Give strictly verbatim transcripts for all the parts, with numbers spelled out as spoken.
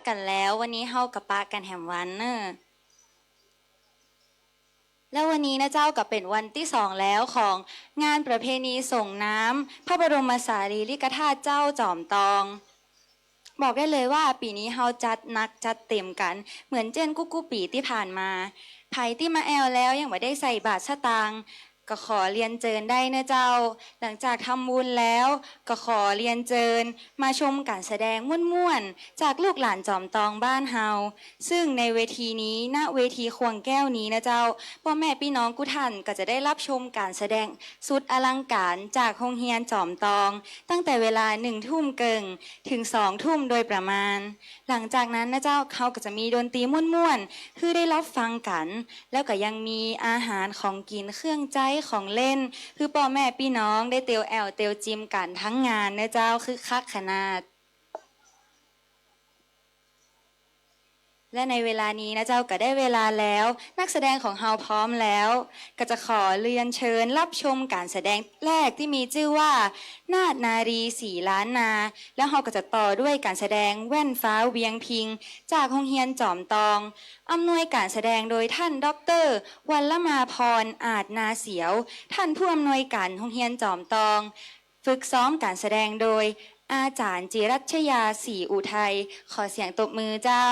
กั๋นแล้ว วันนี้เฮาก็ปะกั๋นแหมวันเน่อ แล้ววันนี้นะเจ้าก็เป๋นวันตี้สองแล้วของงานประเพณีส่งน้ำพระบรมสารีริกธาตุเจ้าจอมตอง บอกได้เลยว่าปี๋นี้เฮาจัดหนักจัดเต๋มกั๋นเหมือนเจ้นกู้ๆ ปี๋ตี้ผ่านมา ใผตี้มาแอวแล้วยังบ่ได้ใส่บาตรสตางค์ ก็ขอเรียนเจิญได้เน่อเจ้า หลังจากทำบุญแล้ว ก็ขอเรียนเจิญมาชมก๋านแสดงม่วนๆ จากลูกหลานจอมตองบ้านเฮา ซึ่งในเวทีนี้ ณ เวทีข่วงแก้วนี้นะเจ้า ป้อแม่ปี้น้องกู้ท่านก็จะได้ฮับชมก๋านแสดงสุดอลังก๋านจากโฮงเฮียนจอมตอง ตั้งแต่เวลาหนึ่งทุ่มเกิ่ง เถิงสองทุ่มโดยประมาณ หลังจากนั้นนะเจ้า เฮาก็จะมีดนตรีม่วนๆ หื้อได้ฮับฟังกั๋น แล้วก็ยังมีอาหารของกิ๋น เครื่องใจ๊ ของเล่น หื้อป้อแม่ปี้น้องได้เตียวแอ่วเตียวจิมกั๋นทั้งงานเน่อเจ้า คึกคักขนาด และในเวลานี้นะเจ้า ก็ได้เวลาแล้ว นักแสดงของเฮาพร้อมแล้ว ก็จะขอเรียนเจิญฮับชมก๋านแสดงแรกตี้มีจื้อว่า นาฏนารีสีล้านนา แล้วเฮาก็จะต่อด้วยก๋านแสดงแว่นฟ้าเวียงพิง จากโฮงเฮียนจอมตอง อำนวยก๋านแสดงโดยท่านด็อกเตอร์ วัลลมาพร อาจนาเสียว ท่านผู้อำนวยก๋านโฮงเฮียนจอมตอง ฝึกซ้อมก๋านแสดงโดยอาจ๋ารย์จิรัชยา ศรีอุทัย ขอเสียงตบมือเจ้า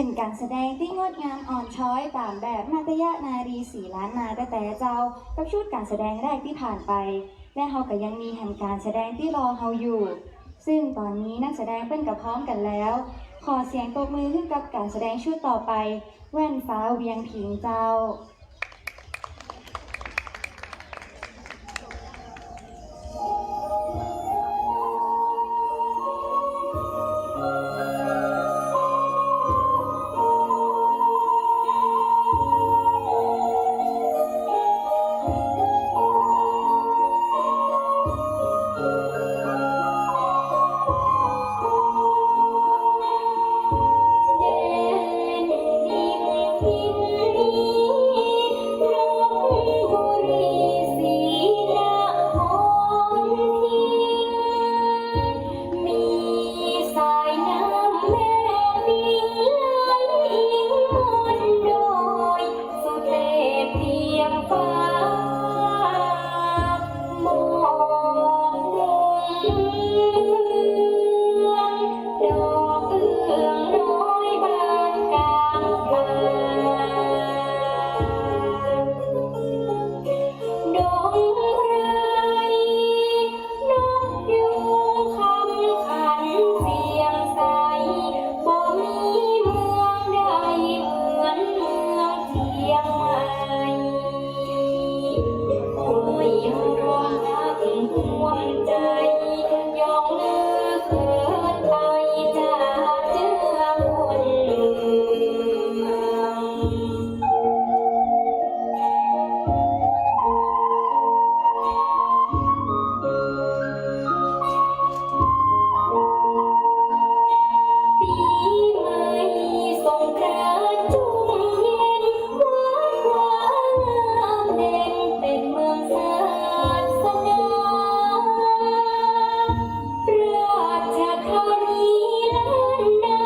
เป๋นก๋านแสดงตี้งดงามอ่อนช้อยต๋ามแบบนาฏยนารีศรีล้านนาแต๊ๆ เจ้า กับชุดก๋านแสดงแรกตี้ผ่านไป และเฮาก็ยังมีแหมก๋านแสดงตี้รอเฮาอยู่ ซึ่งต๋อนนี้นักแสดงเปิ้นก็พร้อมกั๋นแล้ว ขอเสียงตบมือหื้อกับก๋านแสดงชุดต่อไป แว่นฟ้าเวียงพิงค์เจ้า มีสายน้ำแม่ปิงไหลมนต์ดอย สุเทพเทียมฟ้า หมอกลงเมือง ดอกเอื้องน้อยบานกลางป่า ดงไพร นกยูงคำขันเสียงใส บ่มีเมืองใดเหมือนเมืองเจียงใหม่ ห้อยห้วงฮักห้วงใจ ย่องลือเกิดไปจากเจื้อคนเมือง ปี๋ใหม่สงกรานต์จงเย็น วัดวางามเด่นเป๋นเมืองศาสนา ราชธานีล้านนา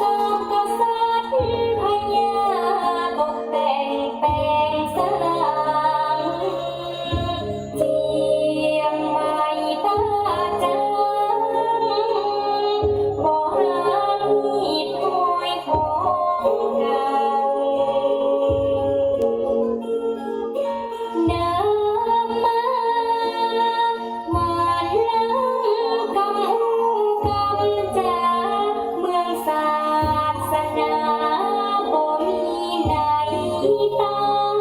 สามกษัตริย์พญาตกแต่งแปลงสร้าง เจียงใหม่ต๋าจาง บ่ห่างหีบห้อยของเก่า นามมา หวานล้ำกำอู้กำจ๋า เมืองศาสนาบ่มีไหนตั้ง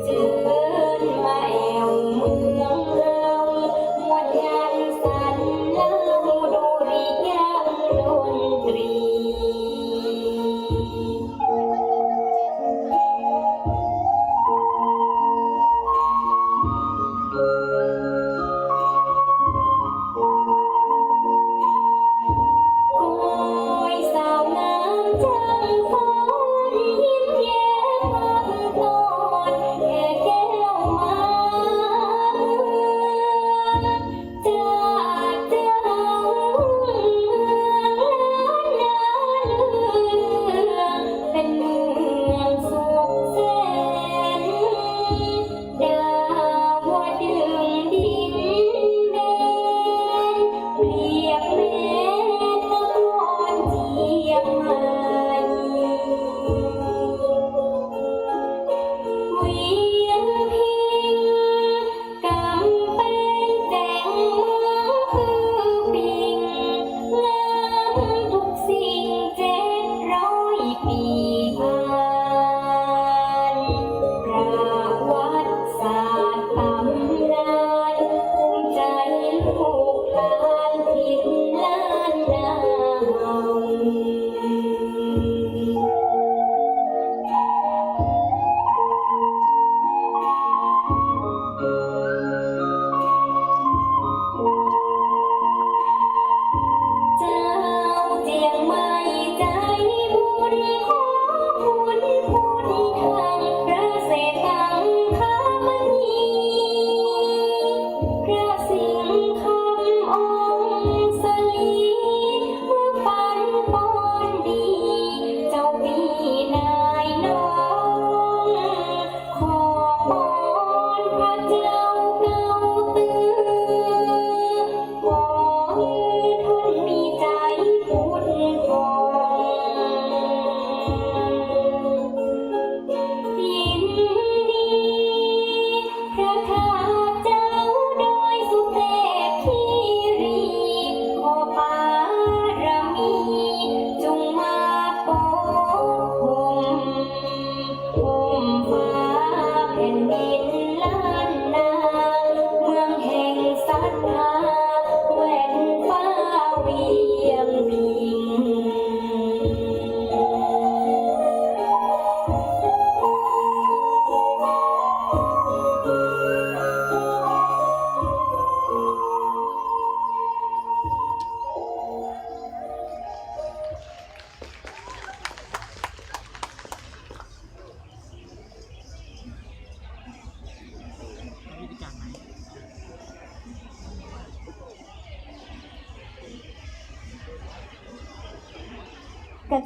เจิญมาแอ่วเมืองเฮา ม่วนงานสันเล่าดุริยางค์ดนตรี โกยสาวงามจังฟ้อน ยิ้มแย้มพังพรแห่แก้วมาเมือง จากเจ้าเมืองล้านนาเลือง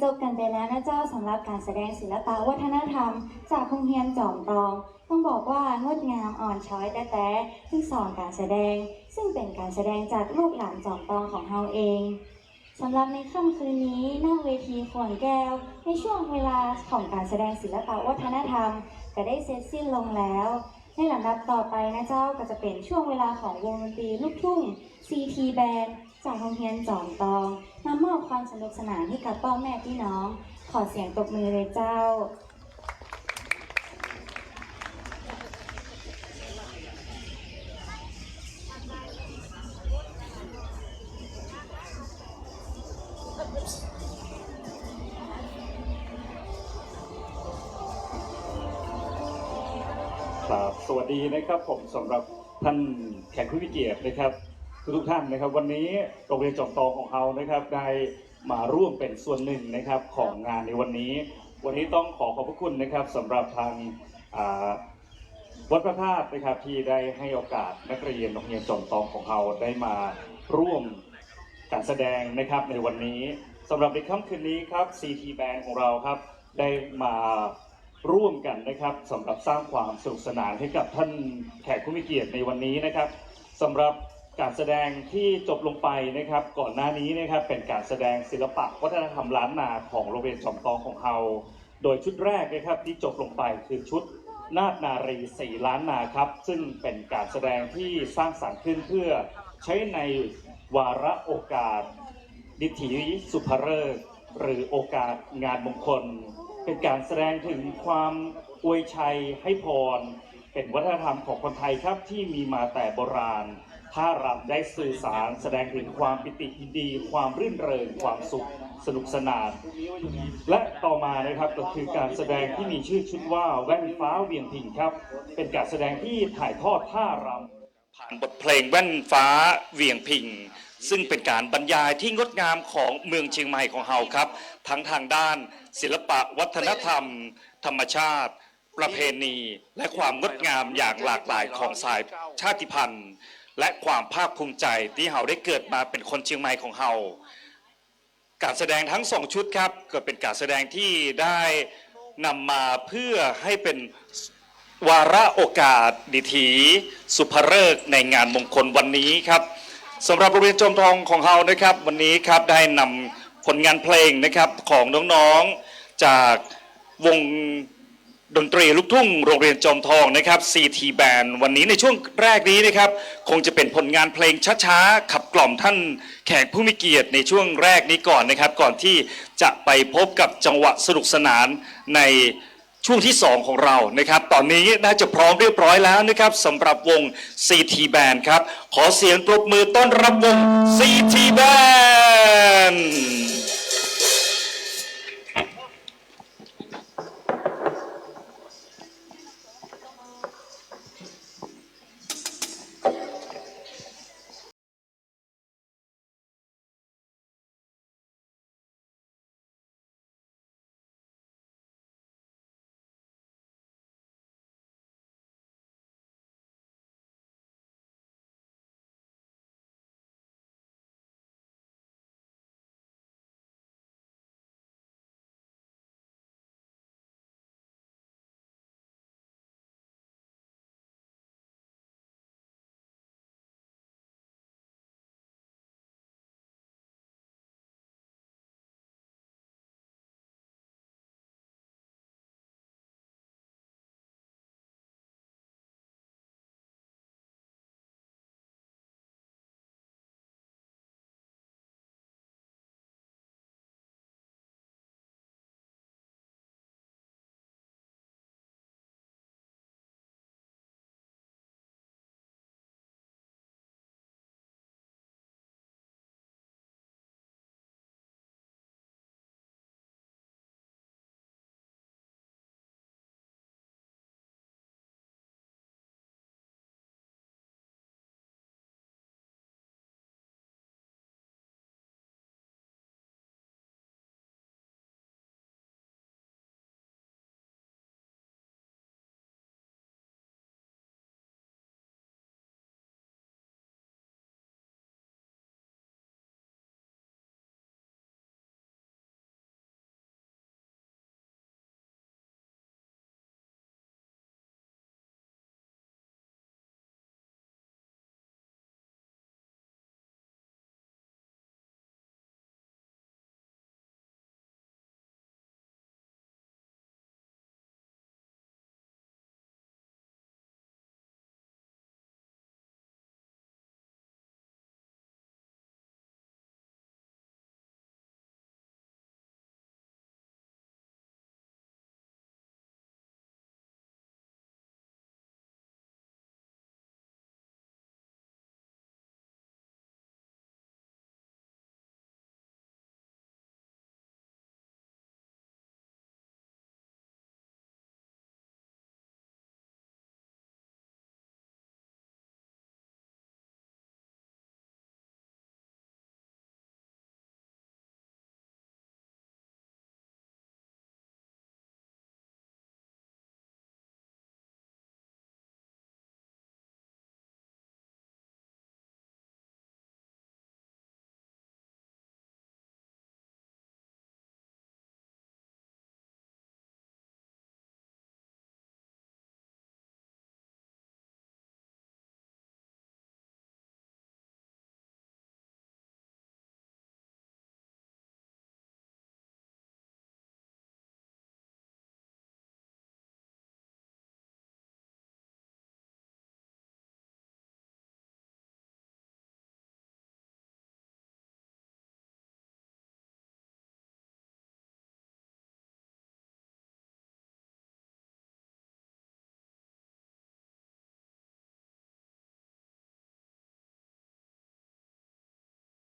จบกั๋นไปแล้วนะเจ้า สำหรับก๋านแสดงศิลปะวัฒนธรรมจากโฮงเฮียนจอมตอง ต้องบอกว่างดงามอ่อนช้อยแต๊ๆ ตึงสองก๋านแสดง ซึ่งเป๋นก๋านแสดงจากลูกหลานจอมตองของเฮาเอง สำหรับในค่ำคืนนี้ ณ เวทีขวนแก้ว ในช่วงเวลาของก๋านแสดงศิลปะวัฒนธรรม ก็ได้เสร็จสิ้นลงแล้ว ในลำดับต่อไปนะเจ้า ก็จะเป๋นช่วงเวลาของวงดนตรีลูกทุ่ง ซีที Band จากโฮงเฮียนจอมตอง มามอบความสนุกสนานหื้อกับป้อแม่ปี้น้อง ขอเสียงตบมือเลยเจ้า ครับ สวัสดีนะครับผม สำหรับท่านแขกผู้มีเกียรตินะครับ ทุกๆ ท่านนะครับ วันนี้โฮงเฮียนจอมตองของเฮานะครับ ได้มาร่วมเป๋นส่วนหนึ่งนะครับ ของงานในวันนี้ วันนี้ต้องขอขอบพระคุณนะครับ สำหรับทาง อ่า วัดพระธาตุนะครับ ที่ได้ให้โอกาสนักเรียนโฮงเฮียนจอมตองของเฮาได้มาร่วมก๋านแสดงนะครับ ในวันนี้ สำหรับในค่ำคืนนี้ครับ ซีที Band ของเราครับ ได้มาร่วมกั๋นนะครับ สำหรับสร้างความสนุกสนานให้กับท่านแขกผู้มีเกียรติในวันนี้นะครับ สำหรับก๋านแสดงที่จบลงไปนะครับ ก่อนหน้านี้นะครับ เป๋นก๋านแสดงศิลปะวัฒนธรรมล้านนาของโฮงเฮียนจอมตองของเฮา โดยชุดแรกนะครับ ที่จบลงไปคือชุดนาฏนารีศรีล้านนาครับ ซึ่งเป๋นก๋านแสดงที่สร้างสรรค์ขึ้นเพื่อใช้ในวาระโอกาส ดิถีสุภฤกษ์ หรือโอกาสงานมงคล เป๋นก๋านแสดงถึงความอวยชัยให้พร เป๋นวัฒนธรรมของคนไทยครับ ที่มีมาแต่โบราณ ท่ารำได้สื่อสารแสดงถึงความปีติยินดี ความรื่นเริง ความสุข สนุกสนาน และต่อมานะครับ ก็คือก๋านแสดงที่มีชื่อชุดว่าแว่นฟ้าเหวียงผิ่งครับ เป๋นก๋านแสดงที่ถ่ายทอดท่ารำ ผ่านบทเพลงแว่นฟ้าเหวียงผิ่ง ซึ่งเป๋นก๋านบรรยายที่งดงามของเมืองเจียงใหม่ของเฮาครับ ทั้งทางด้านศิลปะวัฒนธรรม ธรรมชาติ ประเพณี และความงดงามอย่างหลากหลายของสายชาติพันธุ์ และความภาคภูมิใจตี้เฮาได้เกิดมาเป๋นคนเจียงใหม่ของเฮา ก๋านแสดงทั้งสองชุดครับ ก็เป๋นก๋านแสดงที่ได้นำมาเพื่อให้เป๋นวาระโอกาสดิถีสุภฤกษ์ในงานมงคลวันนี้ครับ สำหรับโฮงเฮียนจอมตองของเฮานะครับ วันนี้ครับได้นำผลงานเพลงนะครับ ของน้องๆ จากวง ดนตรีลูกทุ่งโฮงเฮียนจอมตองนะครับ ซีที Band วันนี้ในช่วงแรกนี้นะครับ คงจะเป๋นผลงานเพลงช้าๆ ขับกล่อมท่านแขกผู้มีเกียรติในช่วงแรกนี้ก่อนนะครับ ก่อนที่จะไปพบกับจังหวะสนุกสนานในช่วงที่สองของเรานะครับ ต๋อนนี้น่าจะพร้อมเรียบร้อยแล้วนะครับ สำหรับวง ซีที Band ครับ ขอเสียงปรบมือต้อนรับวง ซีที Band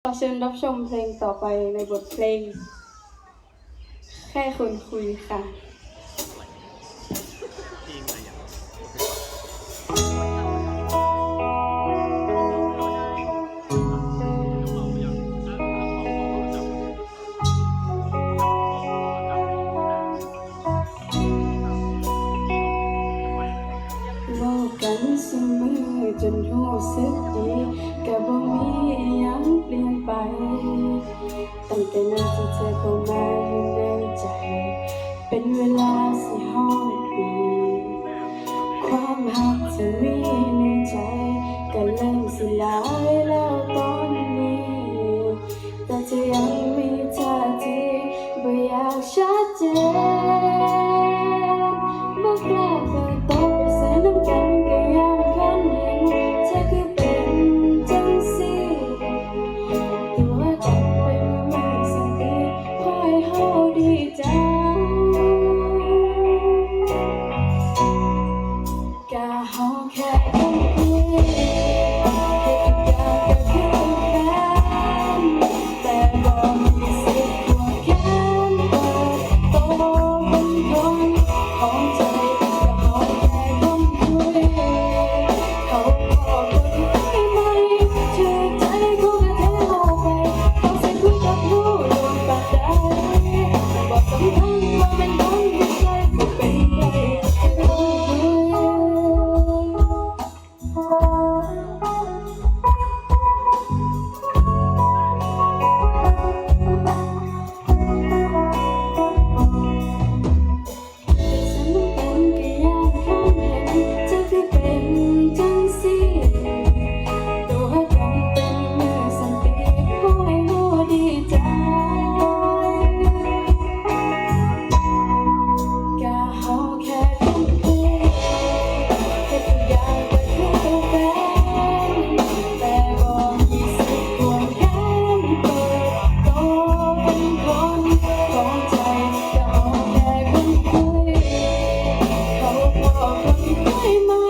ขอเชิญรับชมเพลงต่อไปในบทเพลง แค่คนคุยค่ะ เว้ากั๋นซุมื้อจ๋นฮู้สึกดี ก็บ่มีอิหยังเปลี่ยนไป ตั้งแต่นั้นตี้เธอเข้ามาอยู่ในใจ๋ เป๋นเวลาสี่ห้าปี๋ ความฮักตี้มีในใจ๋ ก็เริ่มสิหลายแล้วต๋อนนี้ แต่เธอยังมีท่าทีบ่อยากชัดเจน บ่กล้าเปิดโตไปใสนำกั๋น ก็ย้านคนหัน เธอคือเป๋นจั่งซี้ ตั๋วกั๋นไปเมื่อๆ สันติ ขอหื้อเฮาดีใจ๋ กะเฮาแค่คนคุย เฮ็ดทุกอย่างก็คือแฟน แต่บ่มีสิทธิ์ควงแขนเปิดโตเป๋นคนของใจ๋ กะเฮาแค่คนคุย เขาก็คนใหม่ ถืกใจ๋เขาก็เทเฮาไป เขาสิคุยกับเฮาโดนปานใด บ่สำคัญว่าแม่นคนที่ใจ๋ สิเป๋นใผ แค่คนคุย เจ้าคือเป๋นจั่งซี้ ตั๋วกั๋นเป๋นเมื่อสันติ ขอหื้อเฮาดีใจ๋ กะเฮาแค่คนคุย เฮ็ดทุกอย่างก็คือแฟน แต่บ่มีสิทธิ์ควงแขนเปิดโตเป๋นคนของใจ๋ กะเฮาแค่คนคุย เขาก็คนใหม่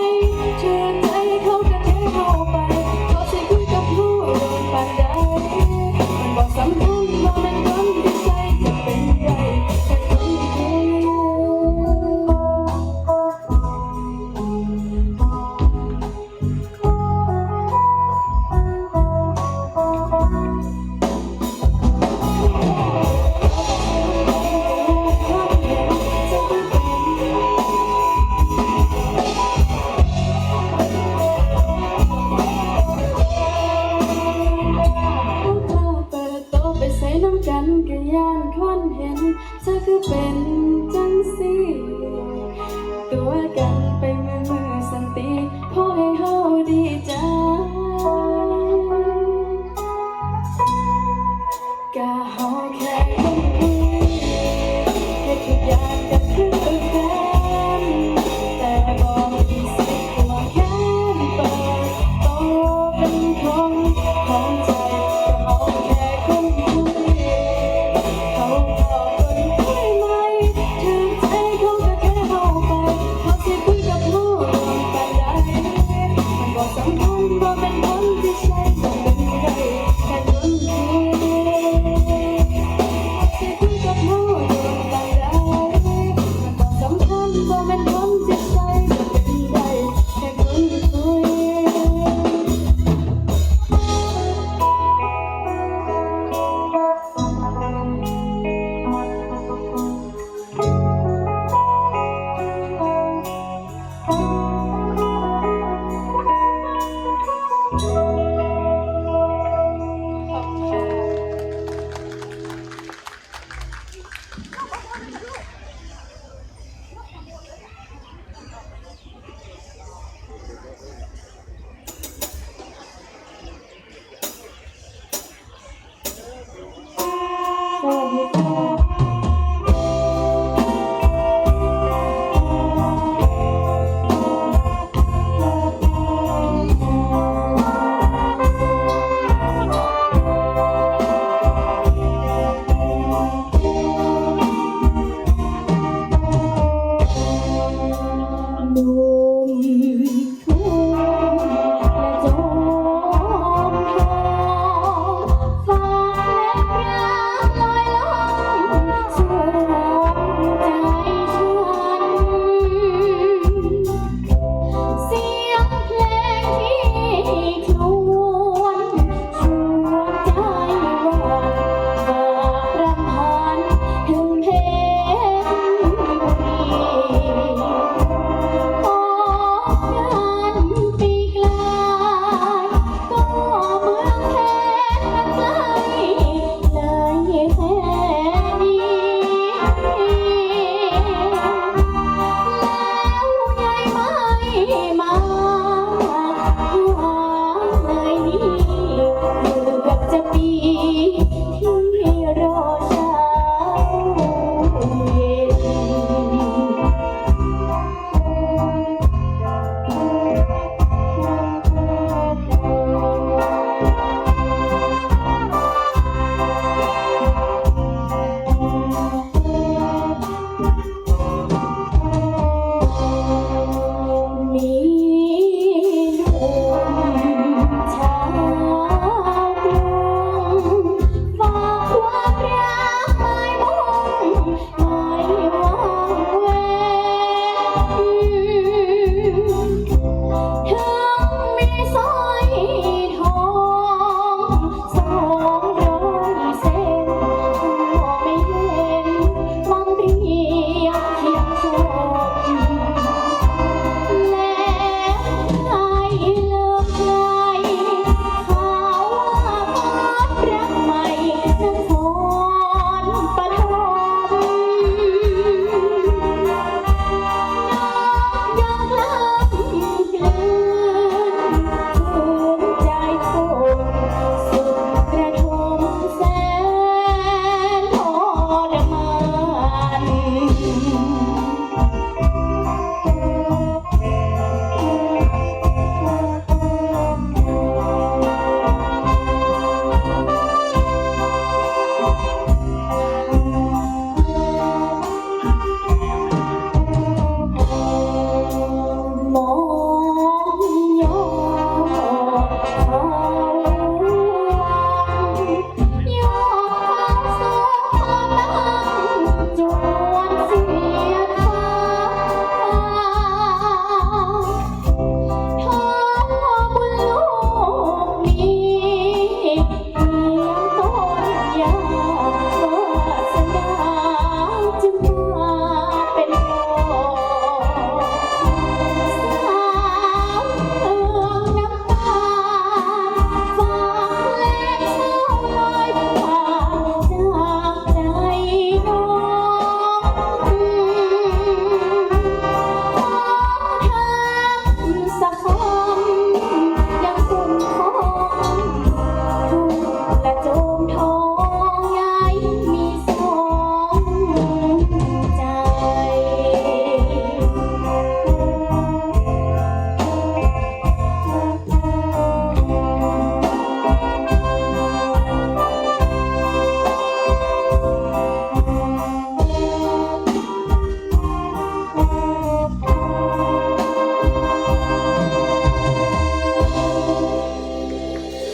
ถืกใจ๋เขาก็เทเฮาไป เขาสิคุยกับเฮาโดนปานใด มันบ่สำคัญว่าแม่นคนที่ใจ๋ จะเป๋นใผ แค่คนคุย เปิดโตไปใสนำกั๋น ก็ย้านคนหัน เจ้าคือเป๋นจั่งซี้ ตั๋วกั๋นไปเมื่อๆ สันติ ขอหื้อเฮาดีใจ๋ กะเฮาแค่คนคุย เฮ็ดทุกอย่างก็คือแฟน แต่บ่มีสิทธิ์ควงแขนเปิดโตเป๋นคนของใจ๋ กะเฮาแค่คนคุย เขาก็คนใหม่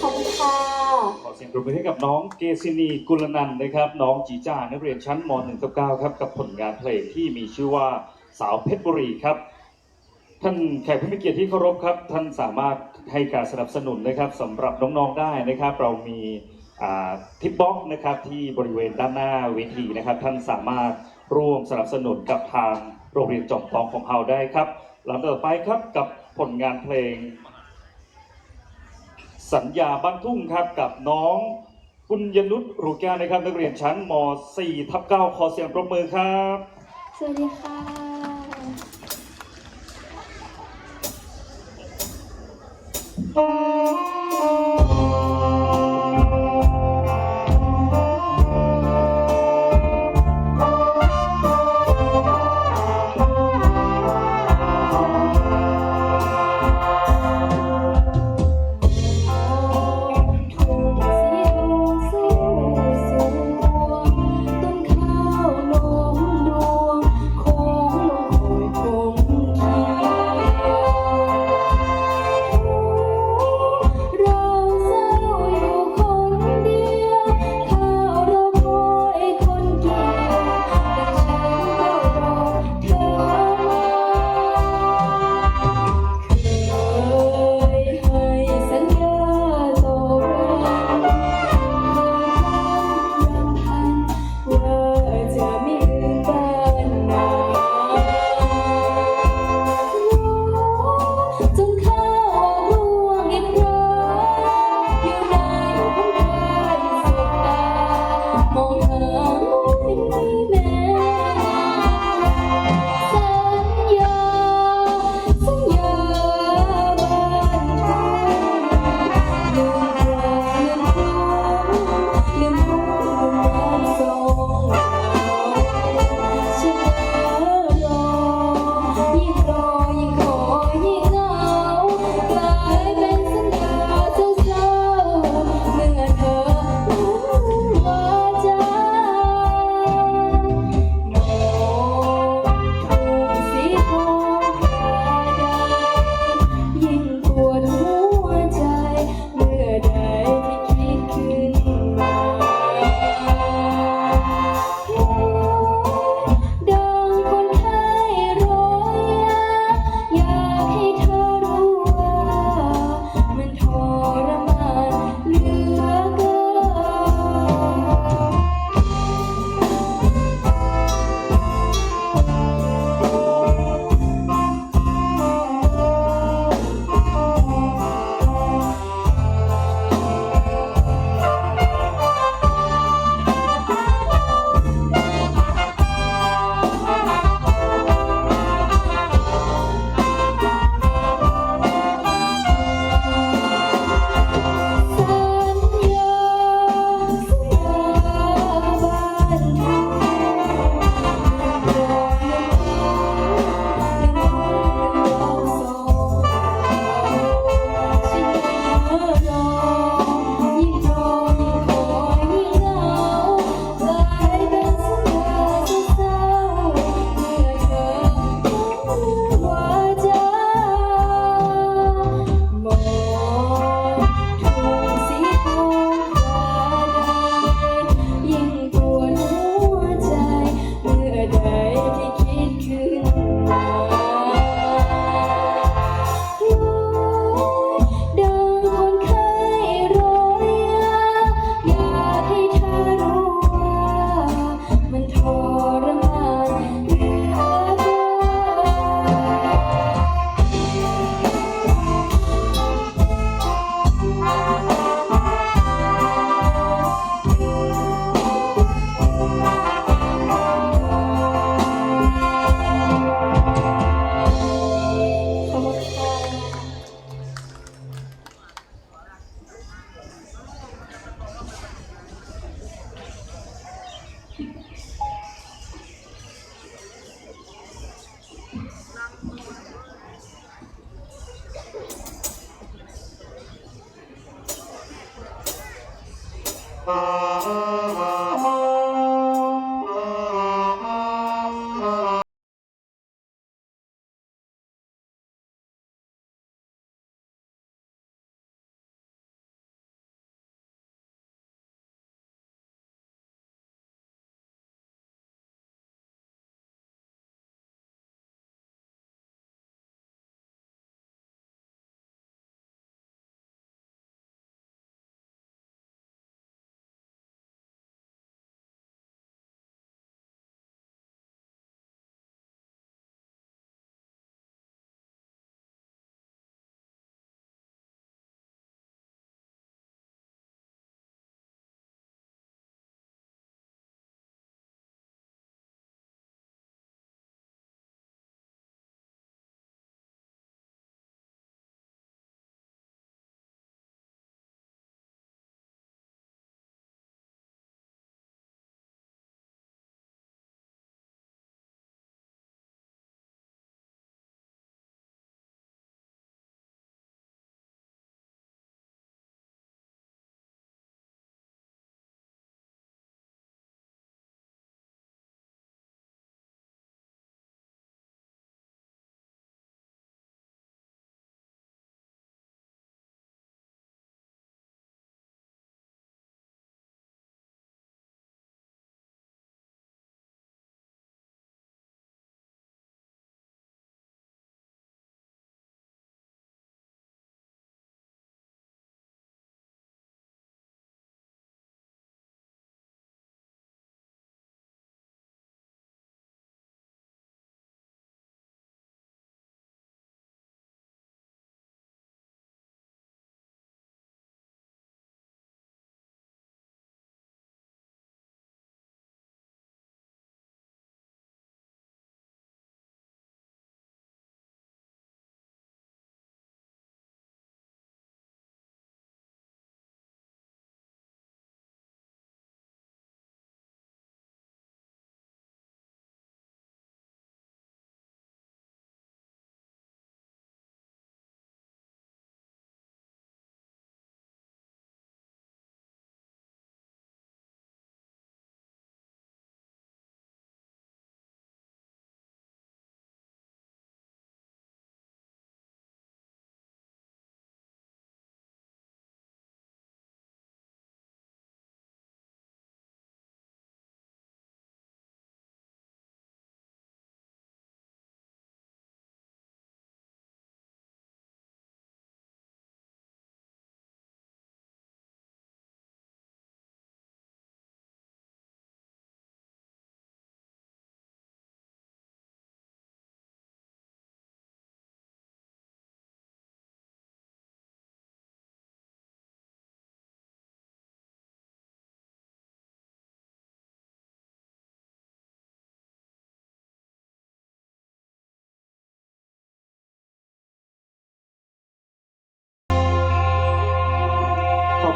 ขอบคุณค่ะ ขอเสียงปรบมือให้กับน้องเกซินี กุลนันท์นะครับ น้องจีจ้า นักเรียนชั้น ม.หนึ่งทับเก้า ครับ กับผลงานเพลงที่มีชื่อว่า สาวเพชรบุรีครับ ท่านแขกผู้มีเกียรติที่เคารพครับ ท่านสามารถให้การสนับสนุนนะครับ สำหรับน้องๆ ได้นะครับ เรามี อ่า ทิปบ็อกซ์นะครับ ที่บริเวณด้านหน้าเวทีนะครับ ท่านสามารถร่วมสนับสนุนกับทางโรงเรียนจอมทองของเราได้ครับ ลำดับต่อไปครับ กับผลงานเพลง สัญญาบ้านทุ่งครับ กับน้องปุญญนุช รูแก้วนะครับ นักเรียนชั้น ม.สี่ทับเก้า ขอเสียงปรบมือครับ สวัสดีค่ะ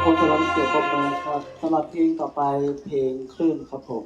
ขอเสียงปรบมือครับ สำหรับเพลงต่อไป เพลงคลื่นครับผม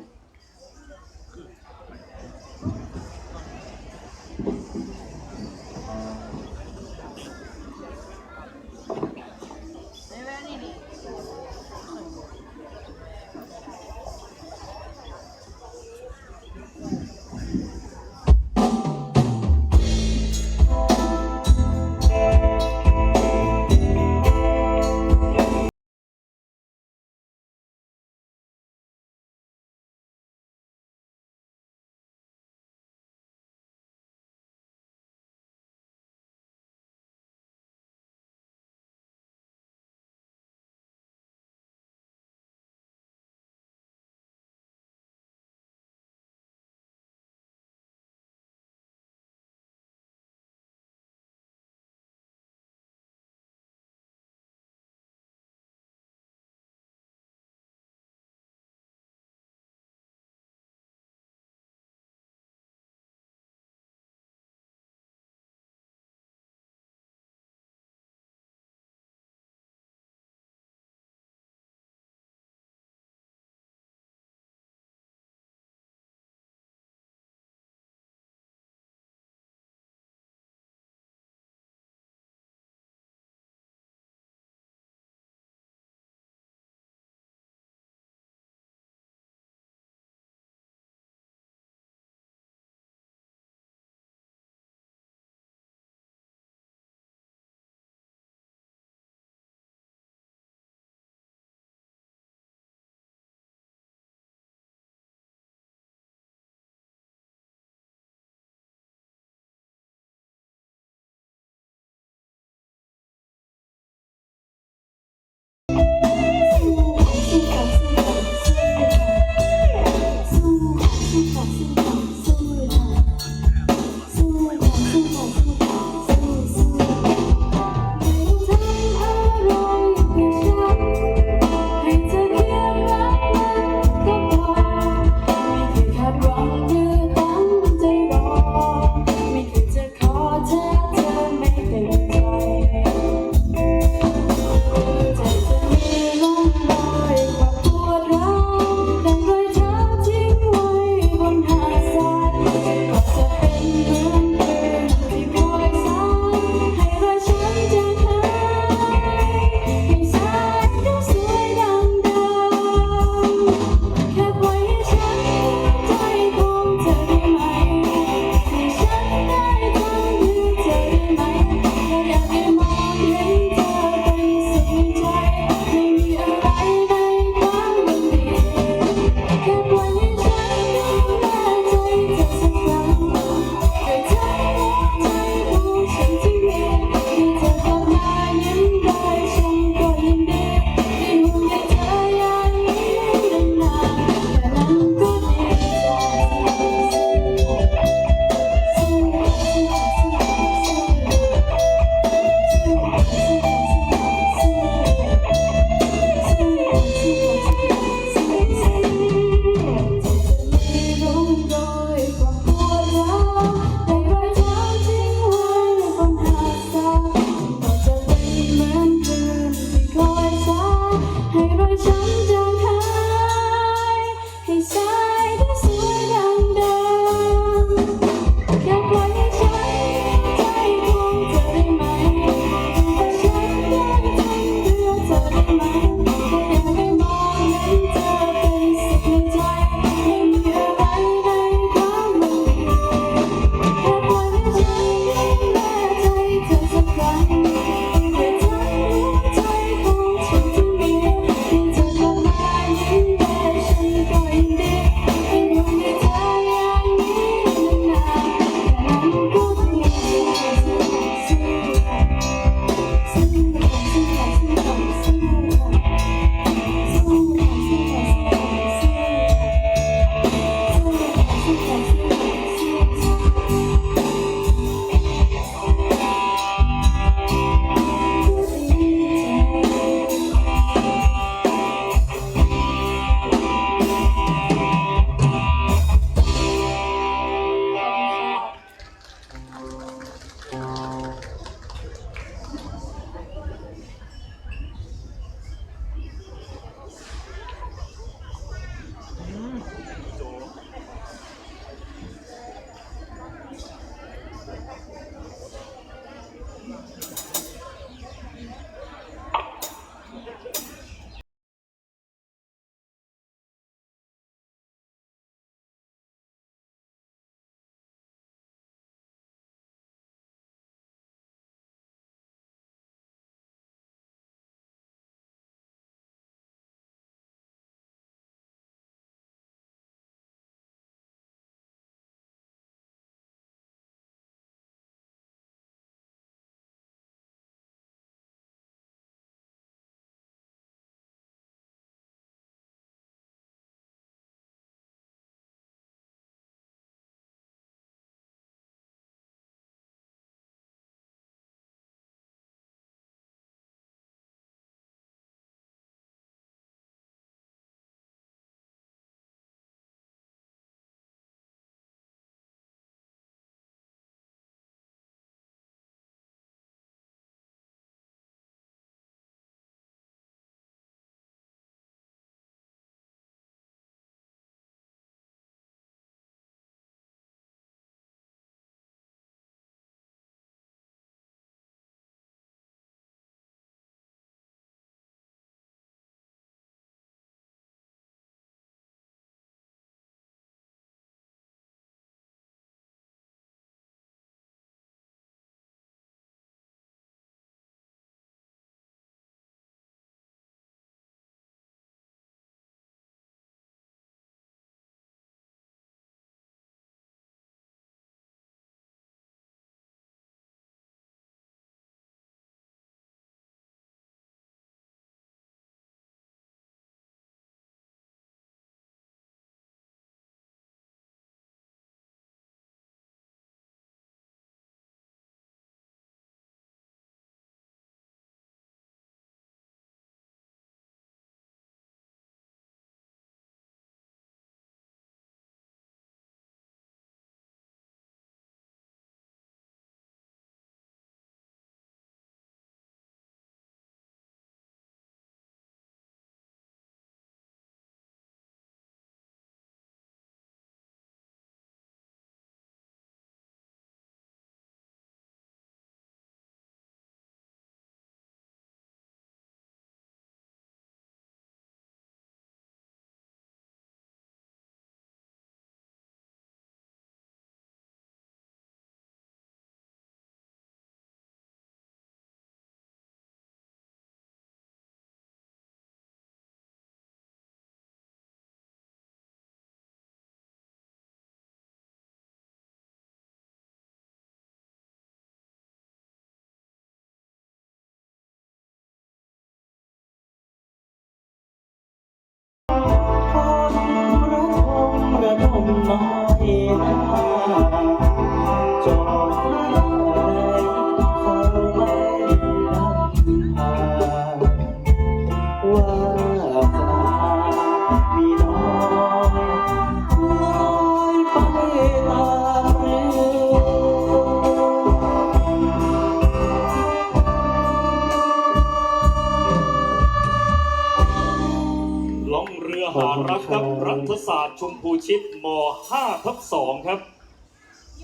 ล่องเรือหารักครับ รัฐศาสตร์ชมพูชิต ม.ห้าทับสอง ครับ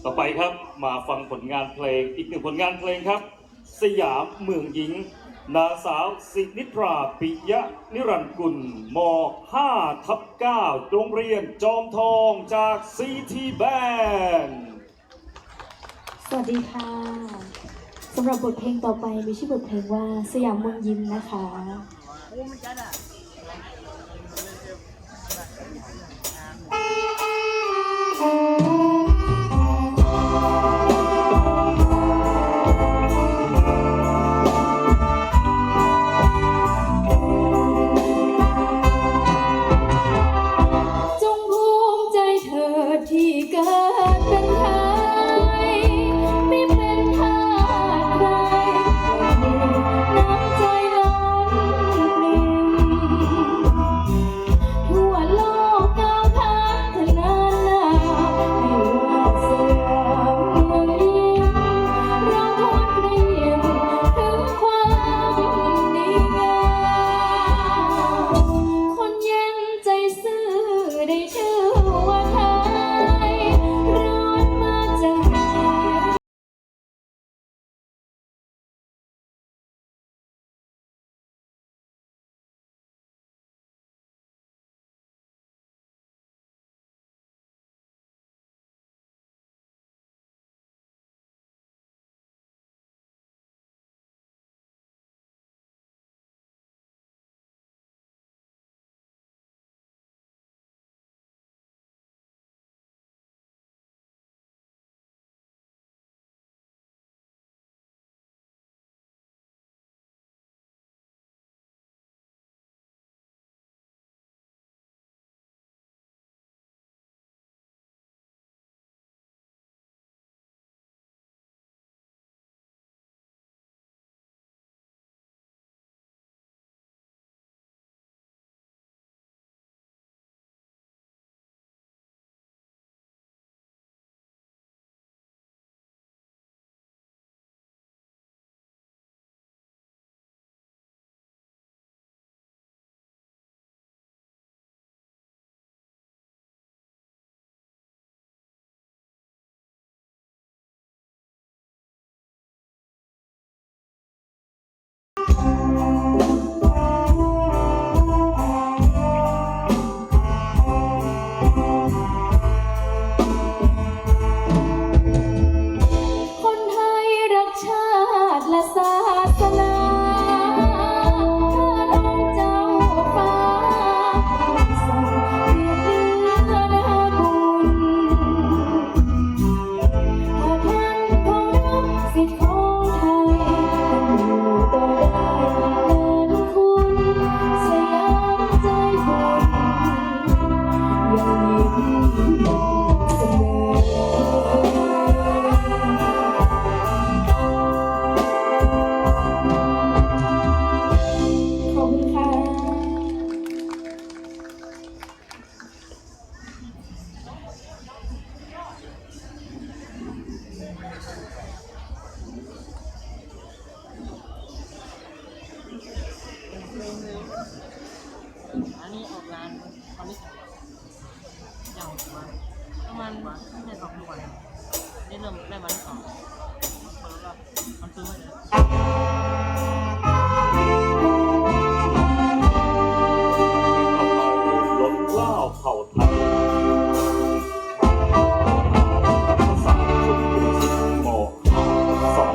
ต่อไปครับ มาฟังผลงานเพลง อีกหนึ่งผลงานเพลงครับ สยามเมืองยิ้ม นางสาวสินิทรา ปิยะนิรันดร์กุล ม.ห้าทับเก้า โรงเรียนจอมทอง จาก ซี ที Band สวัสดีค่ะ สำหรับบทเพลงต่อไปมีชื่อบทเพลงว่า สยามเมืองยิ้ม นะคะ จงภูมิใจเถิดที่เกิดเป็นไทย ไม่เป็นทาสใคร น้ำใจล้นปริ่ม ทั่วโลกก้าวพัฒนา ไม่ว่าสยามเมืองยิ้ม เราควรเกรียมถึงความดีงาม คนเย็นใจซื่อได้ชื่อว่าไทย รอดมาจาก คนไทยรักชาติและศาสนา พระองค์เจ้าฟ้าทรงเปรียบเทียบนาบุญ หากท่านเคารพสิทธิ์ของไทย ท่านอยู่ต่อได้นานคุณ สยามใจบุญ ยังยิ้มเสมอ ขอบคุณค่ะ อันนี้ออกงานวันที่สาม อย่างวัน ประมาณไม่สองวัน นี่เริ่มได้วันที่สอง มันเปิดแล้ว มันซื้อไว้เลย ล้นเกล้าเผ่าไทย ภาษาชมพูชิต ม.ห้าทับสอง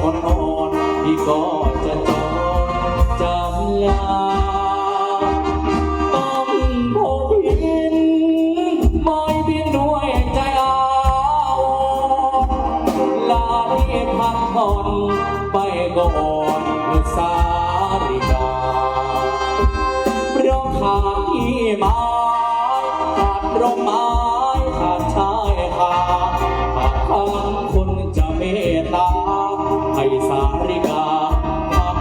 อ่อนๆ พี่ก็จะจรจำลา ต้องพบเห็น มอยบินด้วยใจอาวรณ์ ลาที่พักผ่อนไปก่อนเถิดสาริกา เพราะขาดพี่ไม้ ขาดร่มไม้ ขาดชายคา ขาดทั้งคนจะเมตตา ให้สาริกาพัก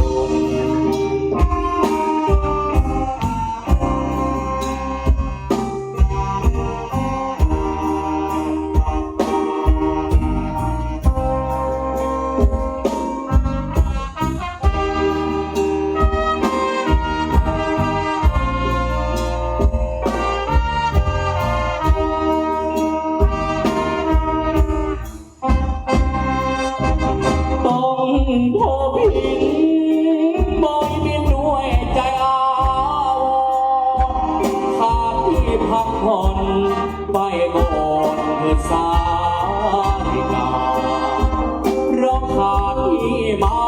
ผ่อน ต้องพบเห็น มอยบินด้วยใจอาวรณ์ ขาดที่พักผ่อนไปก่อนเถิดสาริกา เพราะขาดพี่ไม้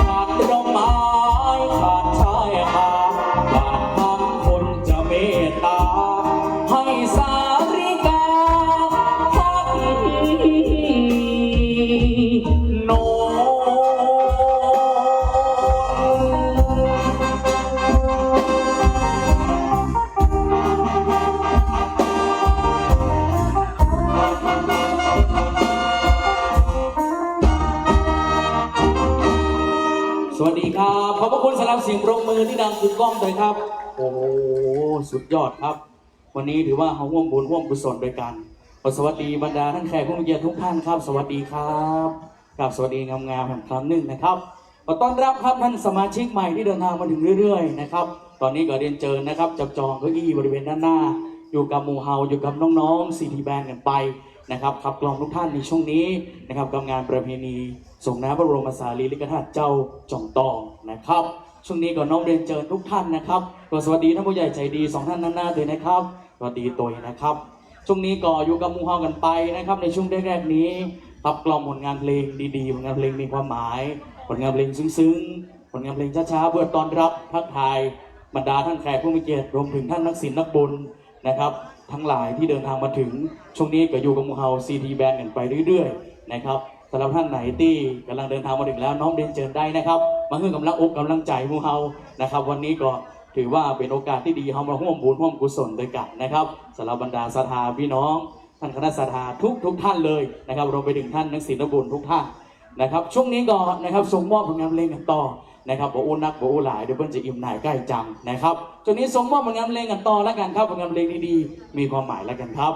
ขาดร่มไม้ ขาดชายคา ขาดทั้งคนจะเมตตา ให้สาริกาพักนอน สวัสดีครับ ขอบพระคุณสำหรับเสียงปรบมือที่ดังกึกก้องเลยครับ โอ้โห สุดยอดครับ วันนี้ถือว่าเฮาฮ่วมบุญฮ่วมกุศลด้วยกั๋น ขอสวัสดีบรรดาท่านแขกผู้มีเกียรติทุกท่านครับ สวัสดีครับ ครับ สวัสดีงามๆ อีกครั้งหนึ่งนะครับ ขอต้อนรับครับท่านสมาชิกใหม่ที่เดินทางมาถึงเรื่อยๆ นะครับ ตอนนี้ก็เรียนเชิญนะครับ จับจองเก้าอี้บริเวณด้านหน้า อยู่กับหมู่เฮา อยู่กับน้องๆ ซีทีแบนด์กั๋นไปนะครับ ขับกล่อมทุกท่านในช่วงนี้นะครับ กับงานประเพณีส่งน้ำพระบรมสารีริกธาตุเจ้าจ่องตองนะครับ ช่วงนี้ก็น้อมเรียนเชิญทุกท่านนะครับ ก็สวัสดีท่านผู้ใหญ่ใจดีสองท่านด้านหน้าด้วยนะครับ สวัสดีตวยนะครับ ช่วงนี้ก็อยู่กับหมู่เฮากั๋นไปนะครับ ในช่วงแรกๆ นี้ ขับกล่อมผลงานเพลงดีๆ ผลงานเพลงมีความหมาย ผลงานเพลงซึ้งๆ ผลงานเพลงช้าๆ เพื่อต้อนรับทักทายบรรดาท่านแขกผู้มีเกียรติ รวมถึงท่านนักศิลป์นักบุญนะครับ ทั้งหลายที่เดินทางมาถึง ช่วงนี้ก็อยู่กับหมู่เฮาซีทีแบนด์กั๋นไปเรื่อยๆ นะครับ สำหรับท่านไหนที่กำลังเดินทางมาถึงแล้ว น้อมเรียนเชิญได้นะครับ มาหื้อกำลังอกกำลังใจ๋หมู่เฮานะครับ วันนี้ก็ถือว่าเป๋นโอกาสตี้ดี เฮามาฮ่วมบุญฮ่วมกุศลด้วยกั๋นนะครับ สำหรับบรรดาศรัทธาพี่น้อง ท่านคณะศรัทธาทุกๆ ท่านเลยนะครับ รวมไปถึงท่านนักศิลป์นักบุญทุกท่านนะครับ ช่วงนี้ก็นะครับ ส่งมอบผลงานเพลงกั๋นต่อนะครับ บ่อู้นักบ่อู้หลาย เดี๋ยวเปิ้นจะอิ่มหน่ายใก้จังนะครับ ช่วงนี้ส่งมอบผลงานเพลงกั๋นต่อแล้วกั๋นครับ ผลงานเพลงดีๆ มีความหมายแล้วกั๋นครับ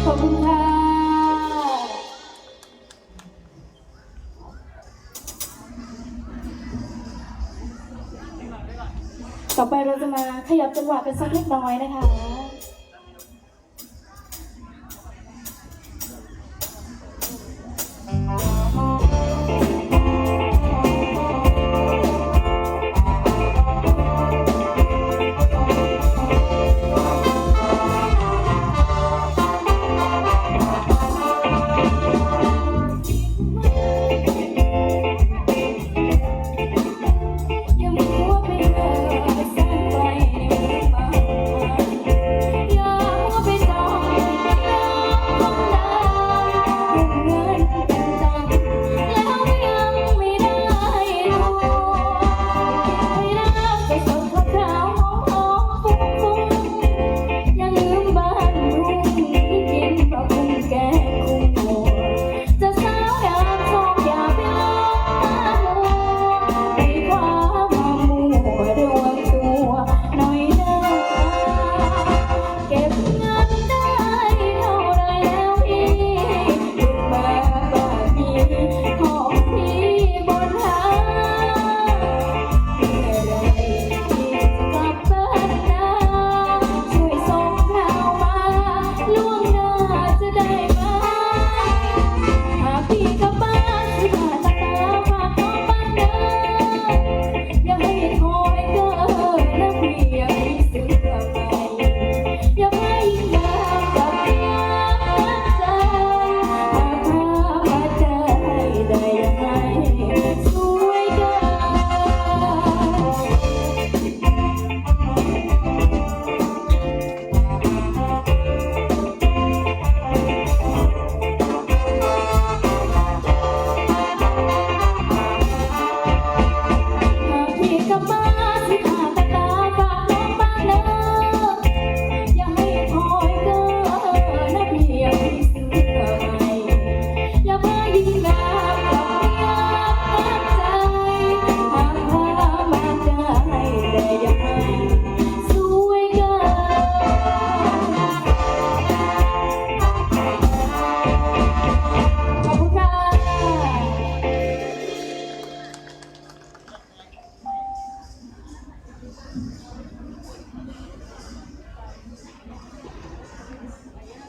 ขอบคุณค่ะ ต่อไปเราจะมาขยับจังหวะกันสักเล็กน้อยนะคะ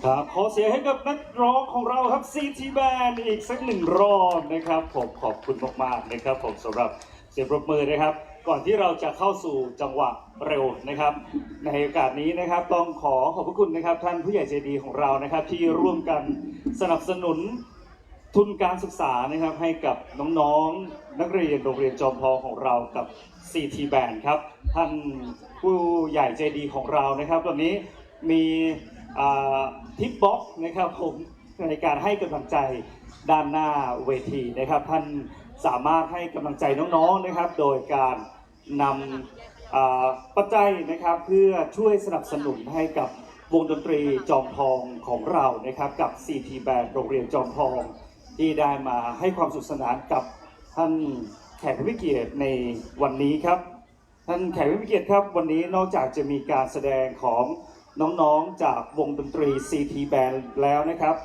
ครับ ขอเสียงให้กับนักร้องของเราครับ ซี ที Band อีกสักหนึ่งรอบนะครับ ผมขอบคุณมากๆนะครับ ผมสำหรับเสียงปรบมือนะครับ ก่อนที่เราจะเข้าสู่จังหวะเร็วนะครับ ในโอกาสนี้นะครับ ต้องขอขอบพระคุณนะครับ ท่านผู้ใหญ่ใจดีของเรานะครับ ที่ร่วมกันสนับสนุนทุนการศึกษานะครับ ให้กับน้องๆนักเรียนโรงเรียนจอมทองของเรากับ ซี ที Band ครับ ท่านผู้ใหญ่ใจดีของเรานะครับ วันนี้ มีอ่า Tip Box นะครับผม ในการให้กำลังใจด้านหน้าเวทีนะครับ ท่านสามารถให้กำลังใจน้องๆนะครับ โดยการนำอ่าปัจจัยนะครับ เพื่อช่วยสนับสนุนให้กับวงดนตรีจอมทองของเรานะครับ กับ ซี ที Band โรงเรียนจอมทอง ที่ได้มาให้ความสนุกสนานกับท่านแขกผู้มีเกียรติในวันนี้ครับ ท่านแขกผู้มีเกียรติครับ วันนี้นอกจากจะมีการแสดงของน้องๆจากวงดนตรี ซี ที Band แล้วนะครับ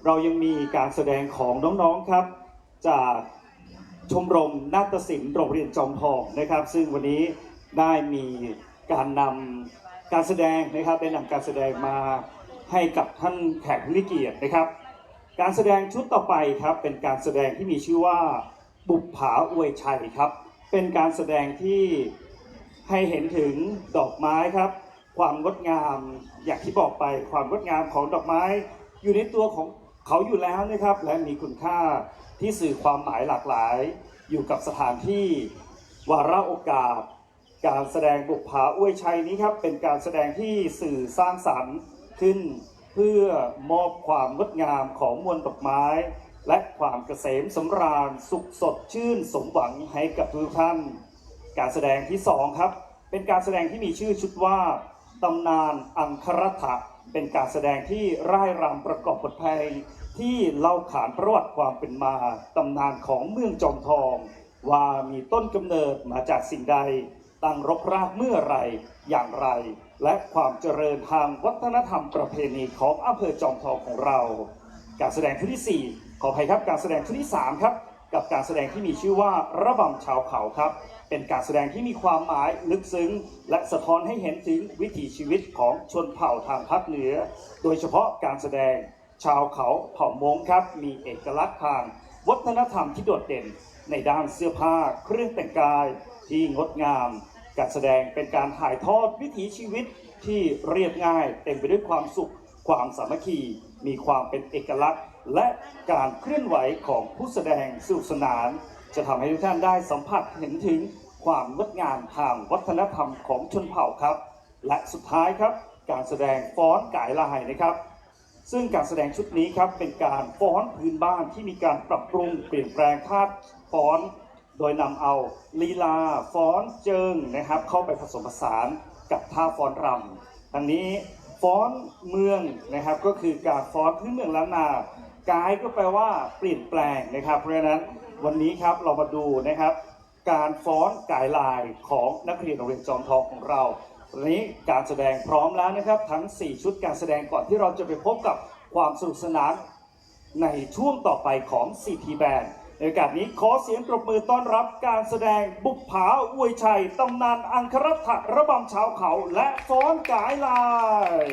เรายังมีการแสดงของน้องๆครับ จากชมรมนาฏศิลป์โรงเรียนจอมทองนะครับ ซึ่งวันนี้ได้มีการนำการแสดงนะครับ ได้นำการแสดงมาให้กับท่านแขกผู้มีเกียรตินะครับ การแสดงชุดต่อไปครับ เป็นการแสดงที่มีชื่อว่า บุปผาอวยชัยครับ เป็นการแสดงที่ให้เห็นถึงดอกไม้ครับ ความงดงาม อย่างที่บอกไป ความงดงามของดอกไม้ อยู่ในตัวของเขาอยู่แล้วนะครับ และมีคุณค่าที่สื่อความหมายหลากหลาย อยู่กับสถานที่ วาระโอกาส การแสดงบุปผาอวยชัยนี้ครับ เป็นการแสดงที่สื่อสร้างสรรค์ขึ้น เพื่อมอบความงดงามของมวลดอกไม้ และความเกษมสำราญสุขสดชื่นสมหวังให้กับทุกท่าน การแสดงที่สองครับ เป็นการแสดงที่มีชื่อชุดว่า ตำนานอังครัตถะ เป็นการแสดงที่ร่ายรำประกอบบทเพลง ที่เล่าขานประวัติความเป็นมา ตำนานของเมืองจอมทอง ว่ามีต้นกำเนิดมาจากสิ่งใด ตั้งรกรากเมื่อไหร่ อย่างไร และความเจริญทางวัฒนธรรมประเพณีของอำเภอจอมทองของเรา การแสดงชุดที่สี่ ขออภัยครับ การแสดงชุดที่สามครับ กับการแสดงที่มีชื่อว่าระบำชาวเขาครับ เป็นการแสดงที่มีความหมายลึกซึ้ง และสะท้อนให้เห็นถึงวิถีชีวิตของชนเผ่าทางภาคเหนือ โดยเฉพาะการแสดง ชาวเขาเผ่ามงครับ มีเอกลักษณ์ทางวัฒนธรรมที่โดดเด่น ในด้านเสื้อผ้าเครื่องแต่งกายที่งดงาม การแสดงเป็นการถ่ายทอดวิถีชีวิตที่เรียบง่าย เต็มไปด้วยความสุข ความสามัคคี มีความเป็นเอกลักษณ์ และการเคลื่อนไหวของผู้แสดงสนุกสนาน จะทำให้ทุกท่านได้สัมผัสเห็นถึงความงดงามทางวัฒนธรรมของชนเผ่าครับ และสุดท้ายครับ การแสดงฟ้อนก๋ายลายนะครับ ซึ่งการแสดงชุดนี้ครับ เป็นการฟ้อนพื้นบ้านที่มีการปรับปรุงเปลี่ยนแปลงธาตุฟ้อน โดยนำเอาลีลาฟ้อนเจิงนะครับ เข้าไปผสมผสานกับท่าฟ้อนรำ ทั้งนี้ฟ้อนเมืองนะครับ ก็คือการฟ้อนพื้นเมืองล้านนา ก๋ายก็แปลว่าเปลี่ยนแปลงนะครับ เพราะฉะนั้นวันนี้ครับ เรามาดูนะครับ การฟ้อนก๋ายลายของนักเรียนโรงเรียนจอมทองของเรา วันนี้การแสดงพร้อมแล้วนะครับ ทั้งสี่ชุดการแสดง ก่อนที่เราจะไปพบกับความสนุกสนานในช่วงต่อไปของ ซี ที Band ในโอกาสนี้ขอเสียงปรบมือต้อนรับการแสดงบุปผาอวยชัย ตำนานอังครัตถะ ระบำชาวเขา และฟ้อนก๋ายลาย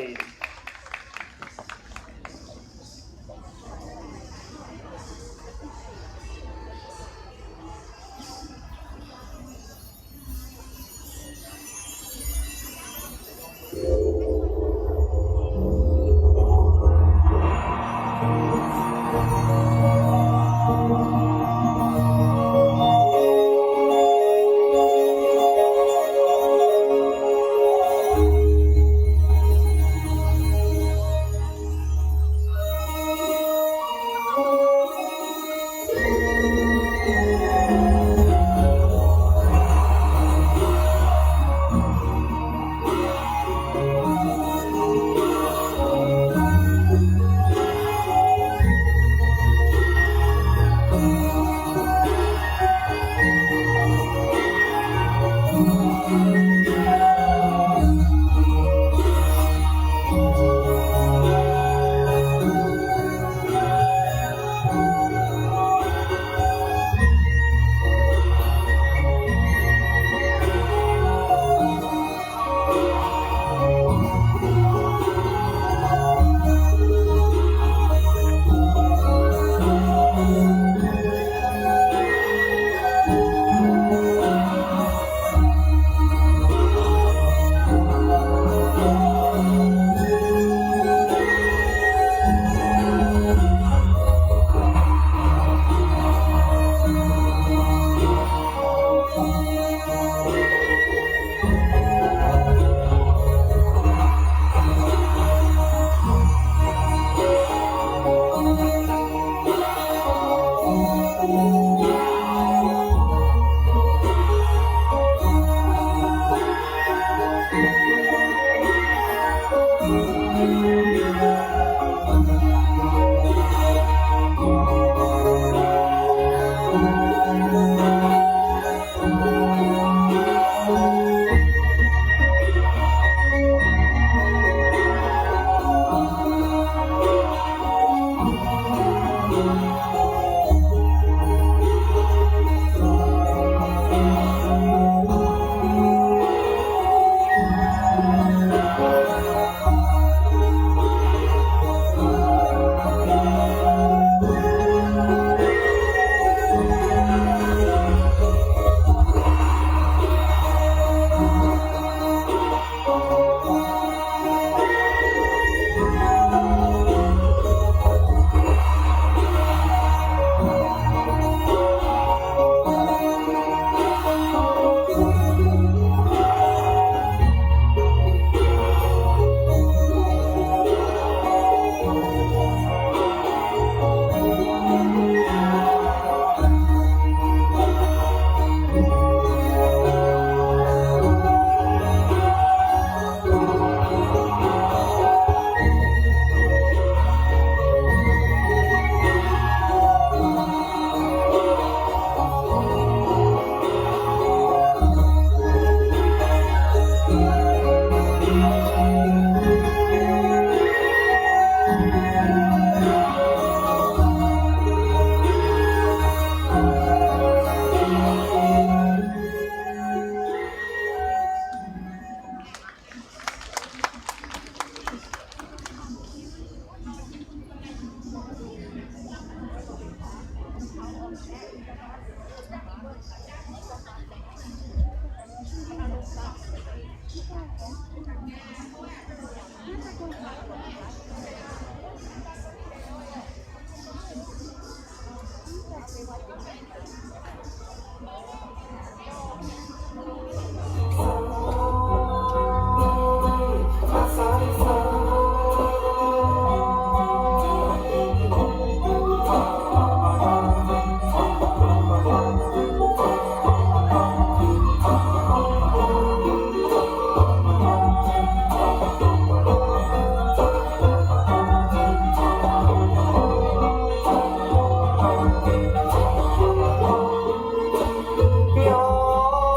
ยอ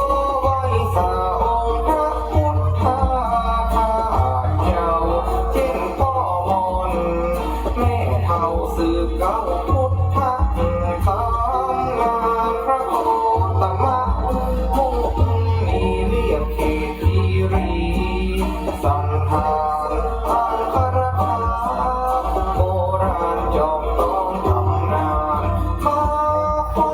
มไหว้สาองค์พระพุทธาข้าเจ้า เจ้งพ่อมนต์แม่เฒ่าสืบเกล้าพุทธธรรม นามพระโคตมะมุนี เรียบเขตคีรี สันธานอัครคา โบราณจอมต้องตำนานมาไขว้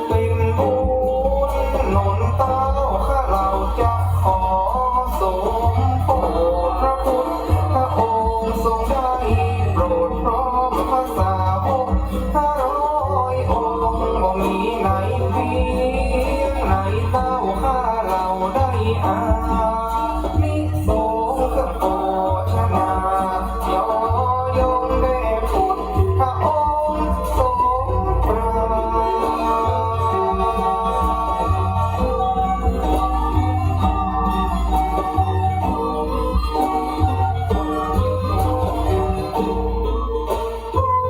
เป็นบุญหนุนเกล้า ข้าเราจะขอสมโภช พระพุทธองค์ทรงได้โปรดพร้อมพระสาวกห้าร้อยองค์ บ่มีไหนเทียมไหนเท่า ข้าเราได้อานิสงส์เครื่องโภชนา ยอยงแด่พุทธองค์ทรงตรัส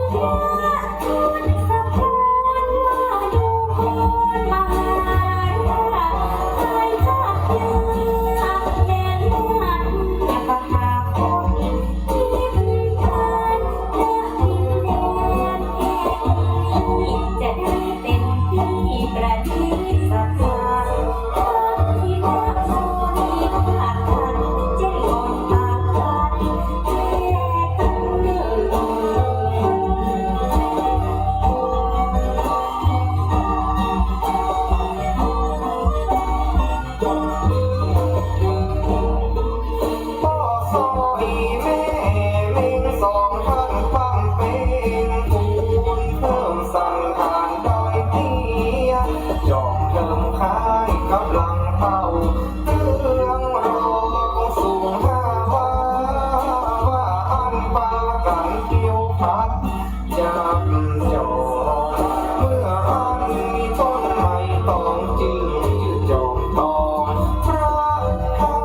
พระคุณสะพานมาดูพรมหาราช ภายภาคเหนือ ประดิษฐาน ที่พระโพธิสัตว์ท่านเจ้าตรัสแก้ ป้อสออี่แม่เล็งสอง ต้านฟั่งเป๋นบุญ เพิ่มสันฐานดอยเตี้ย จ๋อมเทิงคล้ายกับหลังเต้า เตื้องรองสูงห้าวา ว่าอั้นปากั๋นเตียวผัด จับจอง เมื่ออั้นมีต้นไม้ตอง จึงจื้อจ๋อมตองพระธาตุ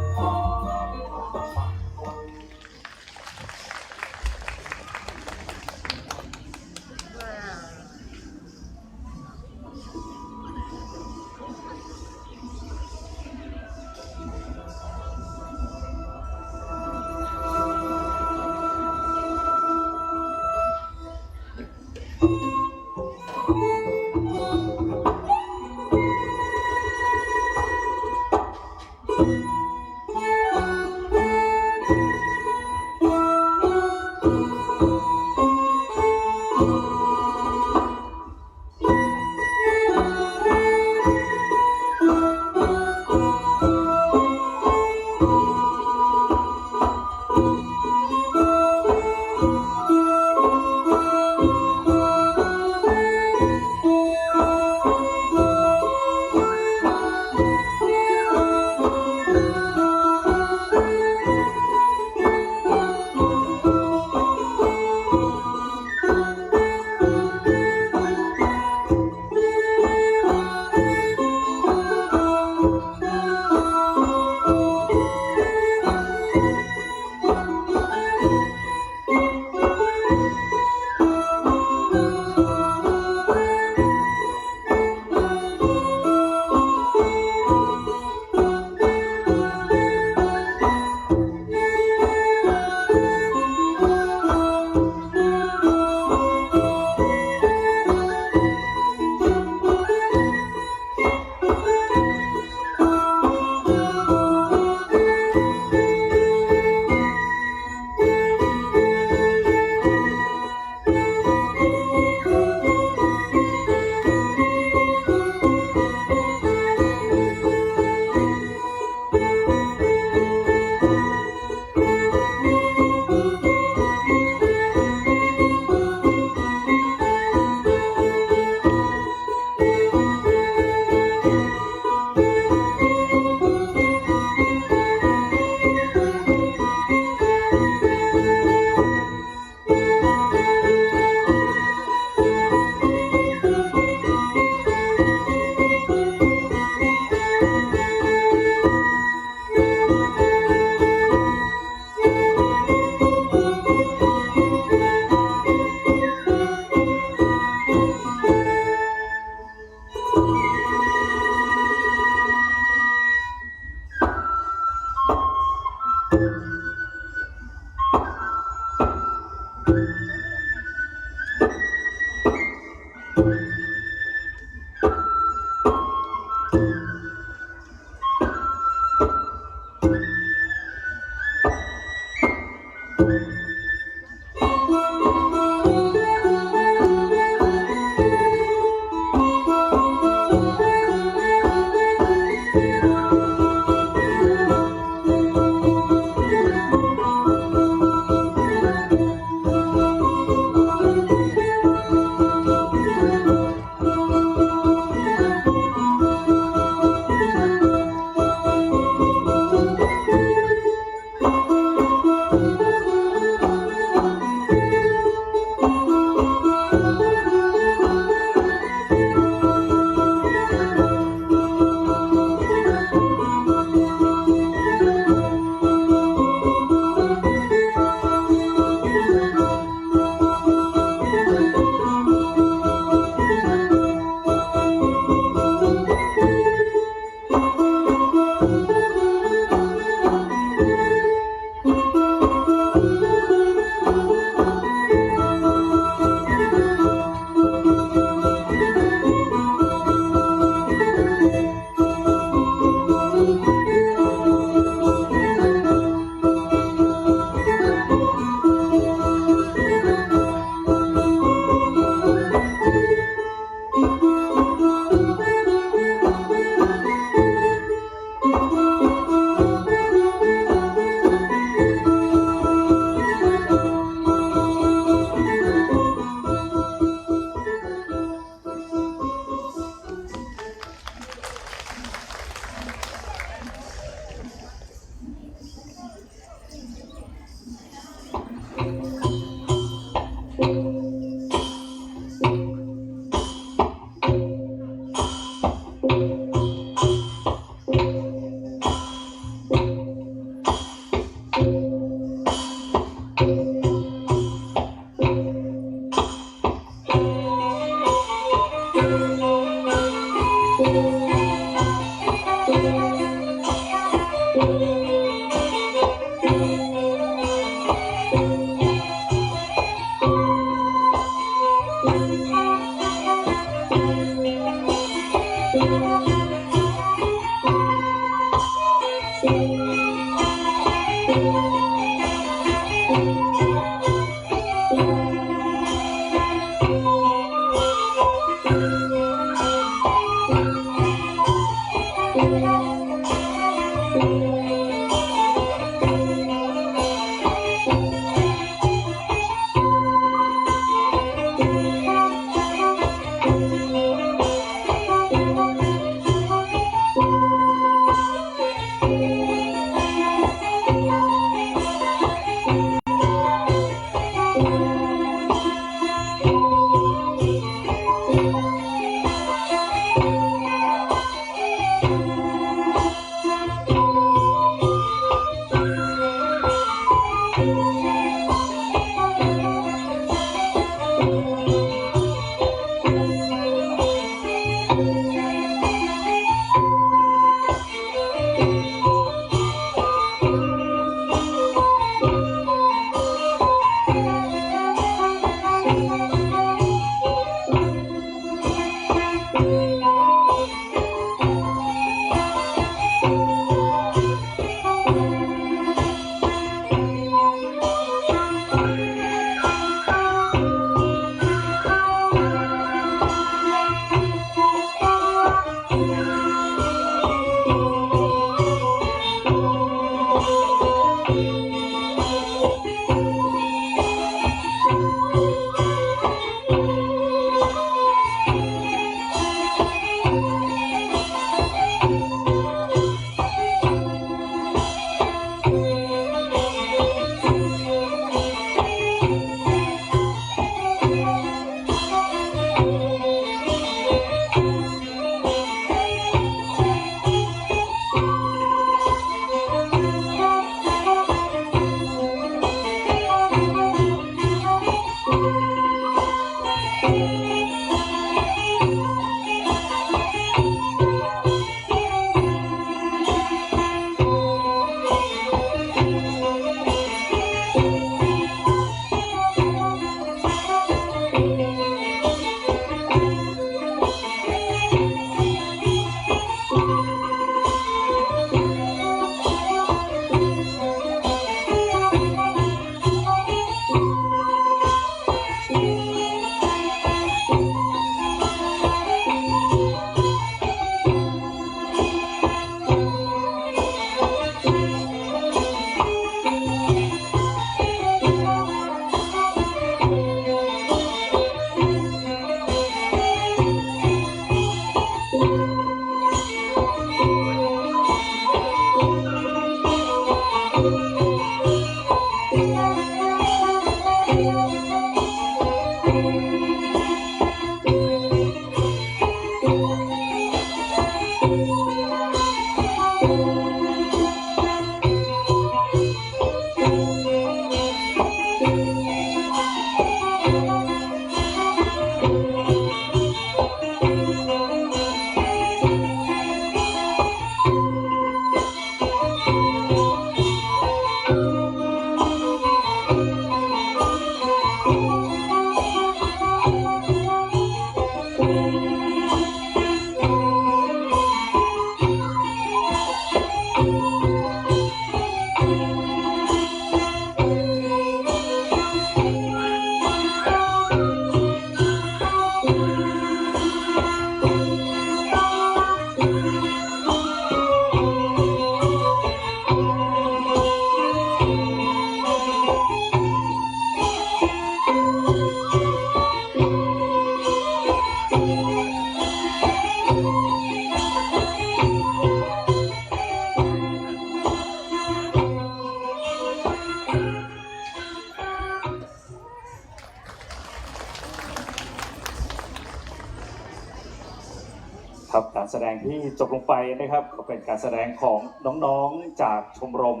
ครับ การแสดงที่จบลงไปนะครับ ก็เป็นการแสดงของน้องๆ จากชมรม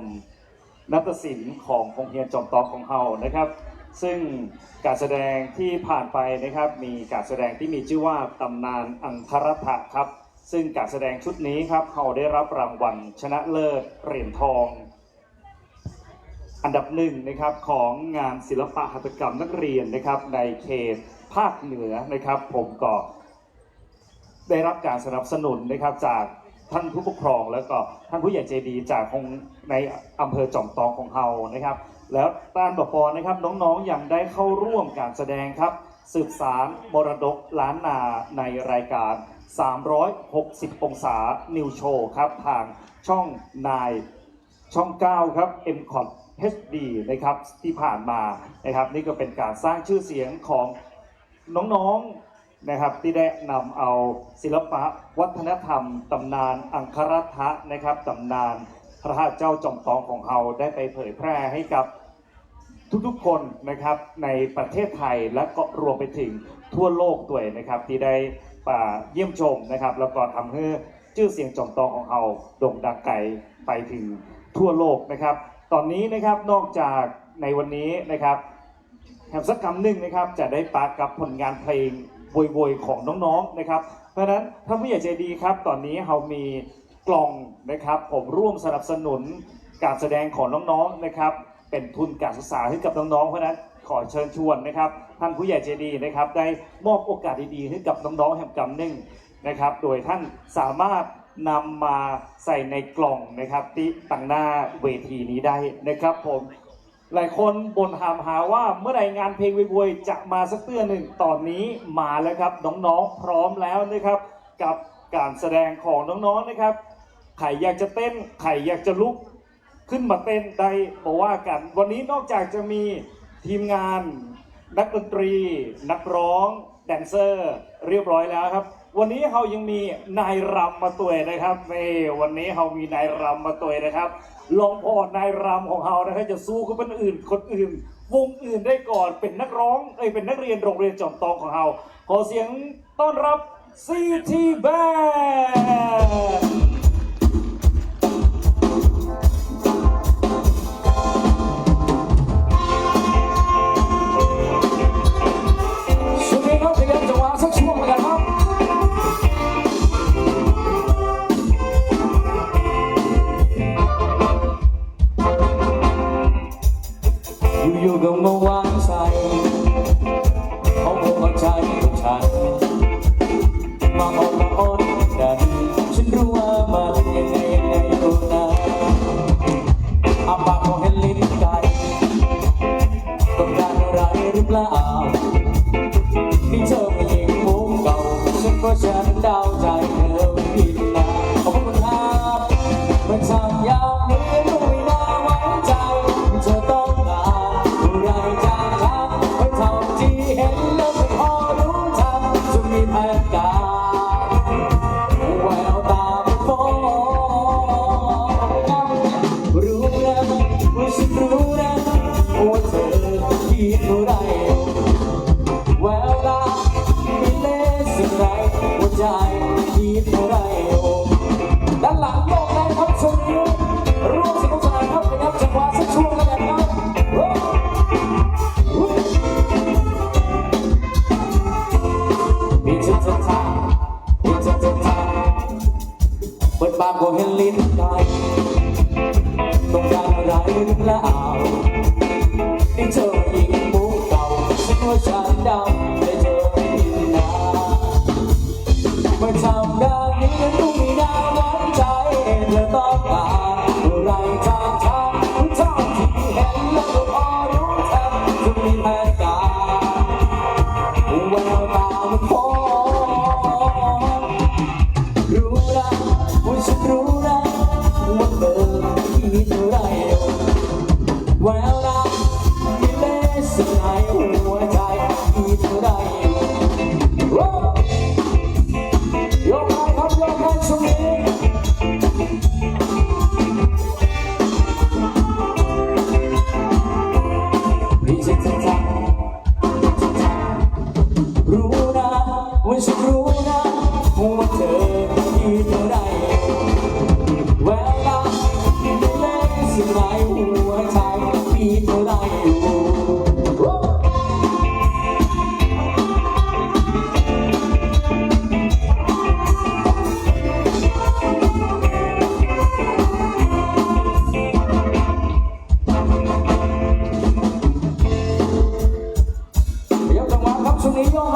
นาฏศิลป์ของโฮงเฮียนจอมต๊อกของเฮานะครับ ซึ่งการแสดงที่ผ่านไปนะครับ มีการแสดงที่มีจื้อว่าต๋ำนานอังครัตถะครับ ซึ่งการแสดงชุดนี้ครับ เฮาได้รับรางวัลชนะเลิศเหรียญทอง อันดับหนึ่งนะครับ ของงานศิลปะหัตถกรรมนักเรียนนะครับ ในเขต ภาคเหนือนะครับ ผมก็ได้รับการสนับสนุนนะครับ จากท่านผู้ปกครอง แล้วก็ท่านผู้ใหญ่ใจดีจากของในอำเภอจอมตองของเฮานะครับ แล้วต้านบ่ปอนะครับ น้องๆ ยังได้เข้าร่วมการแสดงครับ สืบสานมรดกล้านนาในรายการ สามร้อยหกสิบ องศา New Show ครับ ทางช่อง nine ช่อง เก้า ครับ M cot HD นะครับ ที่ผ่านมานะครับ นี่ก็เป็นการสร้างชื่อเสียงของน้องๆ นะครับ ที่ได้นำเอาศิลปะวัฒนธรรม ตำนานอังครัฐะนะครับ ตำนานพระธาตุเจ้าจอมตองของเฮาได้ไปเผยแพร่ให้กับทุกๆ คนนะครับ ในประเทศไทย และก็รวมไปถึงทั่วโลกด้วยนะครับ ที่ได้มาเยี่ยมชมนะครับ แล้วก็ทำให้ชื่อเสียงจอมตองของเฮาโด่งดังไกลไปถึงทั่วโลกนะครับ ต๋อนนี้นะครับ นอกจากในวันนี้นะครับ แถมสักกำนึ่งนะครับ จะได้ปะกับผลงานเพลงโวยๆ ของน้องๆ นะครับ เพราะฉะนั้นท่านผู้ใหญ่ใจดีครับ ต๋อนนี้เฮามีกล่องนะครับ ผมร่วมสนับสนุนการแสดงของน้องๆ นะครับ เป๋นทุนการศึกษาหื้อกับน้องๆ เพราะฉะนั้นขอเชิญชวนนะครับ ท่านผู้ใหญ่ใจดีนะครับ ได้มอบโอกาสดีๆ หื้อกับน้องๆ แถมกำนึ่งนะครับ โดยท่านสามารถนำมาใส่ในกล่องนะครับ ตี้ตังหน้าเวทีนี้ได้นะครับผม หลายคนบ่นถามหาว่าเมื่อใดงานเพลงโวยๆ จะมาสักเตื้อนึ่ง ต๋อนนี้มาแล้วครับ น้องๆ พร้อมแล้วนะครับ กับการแสดงของน้องๆ นะครับ ใผอยากจะเต้น ใผอยากจะลุกขึ้นมาเต้นได้บ่ว่ากั๋น วันนี้นอกจากจะมีทีมงาน นักดนตรี นักร้อง แดนเซอร์ เรียบร้อยแล้วครับ วันนี้เฮายังมีนายรำมาตวยนะครับ นี่ วันนี้เฮามีนายรำมาตวยนะครับ ลองผ่อนนายรำของเฮานะครับ จะสู้กับคนอื่น คนอื่น วงอื่นได้ก่อน เป๋นนักร้อง เอ้ย เป๋นนักเรียนโรงเรียนจอมตองของเฮา ขอเสียงต้อนรับ ซีที Band ช่วงนี้ครับ เตรียมจังหวะสักช่วงแล้วกันครับ อยู่ๆ ก็มาวางใส่ เอาอกเอาใจของฉัน มาอ้อนมาอ้อนกัน ฉันรู้ว่ามันยังไงยังไงรู้นะ อาปากก็เห็นลิ้นไก่ ต้องการอะไรหรือเปล่า นี่เธอไม่ยิงมุกเก่า ฉันว่าฉันเดาใจเธอผิดนะ ขอบคุณครับ มันช่างยามนี้รู้ไม่น่าไว้ใจ เธอต้องการอะไรจากฉัน เท่าที่เห็นแล้วก็พอรู้ทัน จะมีแผนการ แววตามันฟ้อง รู้แล้วว่าฉันรู้แล้ว ว่าเธอคิดอะไรอยู่ แววตามีเลสไหน หัวใจคิดอะไรอยู่ ด้านหลังโยกได้ครับ ช่วงนี้ร่วมสนุกสนานครับ ขยับจังหวะสักช่วงแล้วกันครับ มีเชิงเชิงทาง มีเชิงเชิงทาง เปิดปากก็เห็นลิ้นไก่ ต้องการอะไรหรือเปล่า นี่เธอยิงมุกเก่า ฉันว่าฉันเดา แต่เธอผิดนะ มาทำแบบนี้มันดูไม่น่าไว้ใจ เธอต้องการอะไรจากฉัน เท่าที่เห็นแล้วก็พอรู้ทัน จะมีแผนการ แววตามันฟ้อง รู้นะ ว่าฉันรู้นะ ว่าเธอคิดอะไรอยู่ แววตามีเลสไหน หัวใจคิดอะไรอยู่ โยกไปครับ โยกไปช่วงนี้ รู้นะ ว่าฉันรู้นะ ว่าเธอคิดอะไร แววตามีเลสไหน หัวใจคิดอะไรอยู่ เดี๋ยวจังหวะครับ ช่วงนี้โยก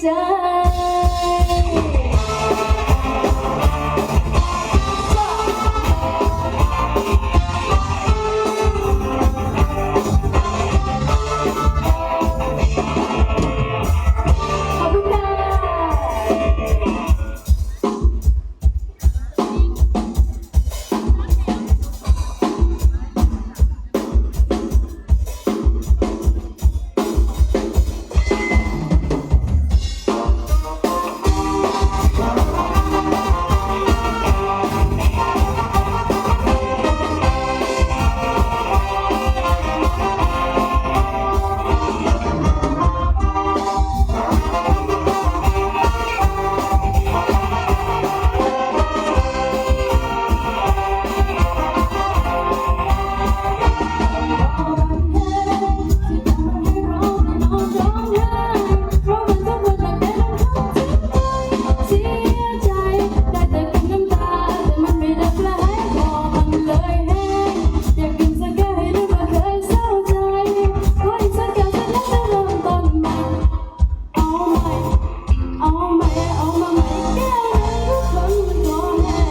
เอาใหม่ เอามาใหม่ แก้วหนึ่งทุกคนมันคอแห้ง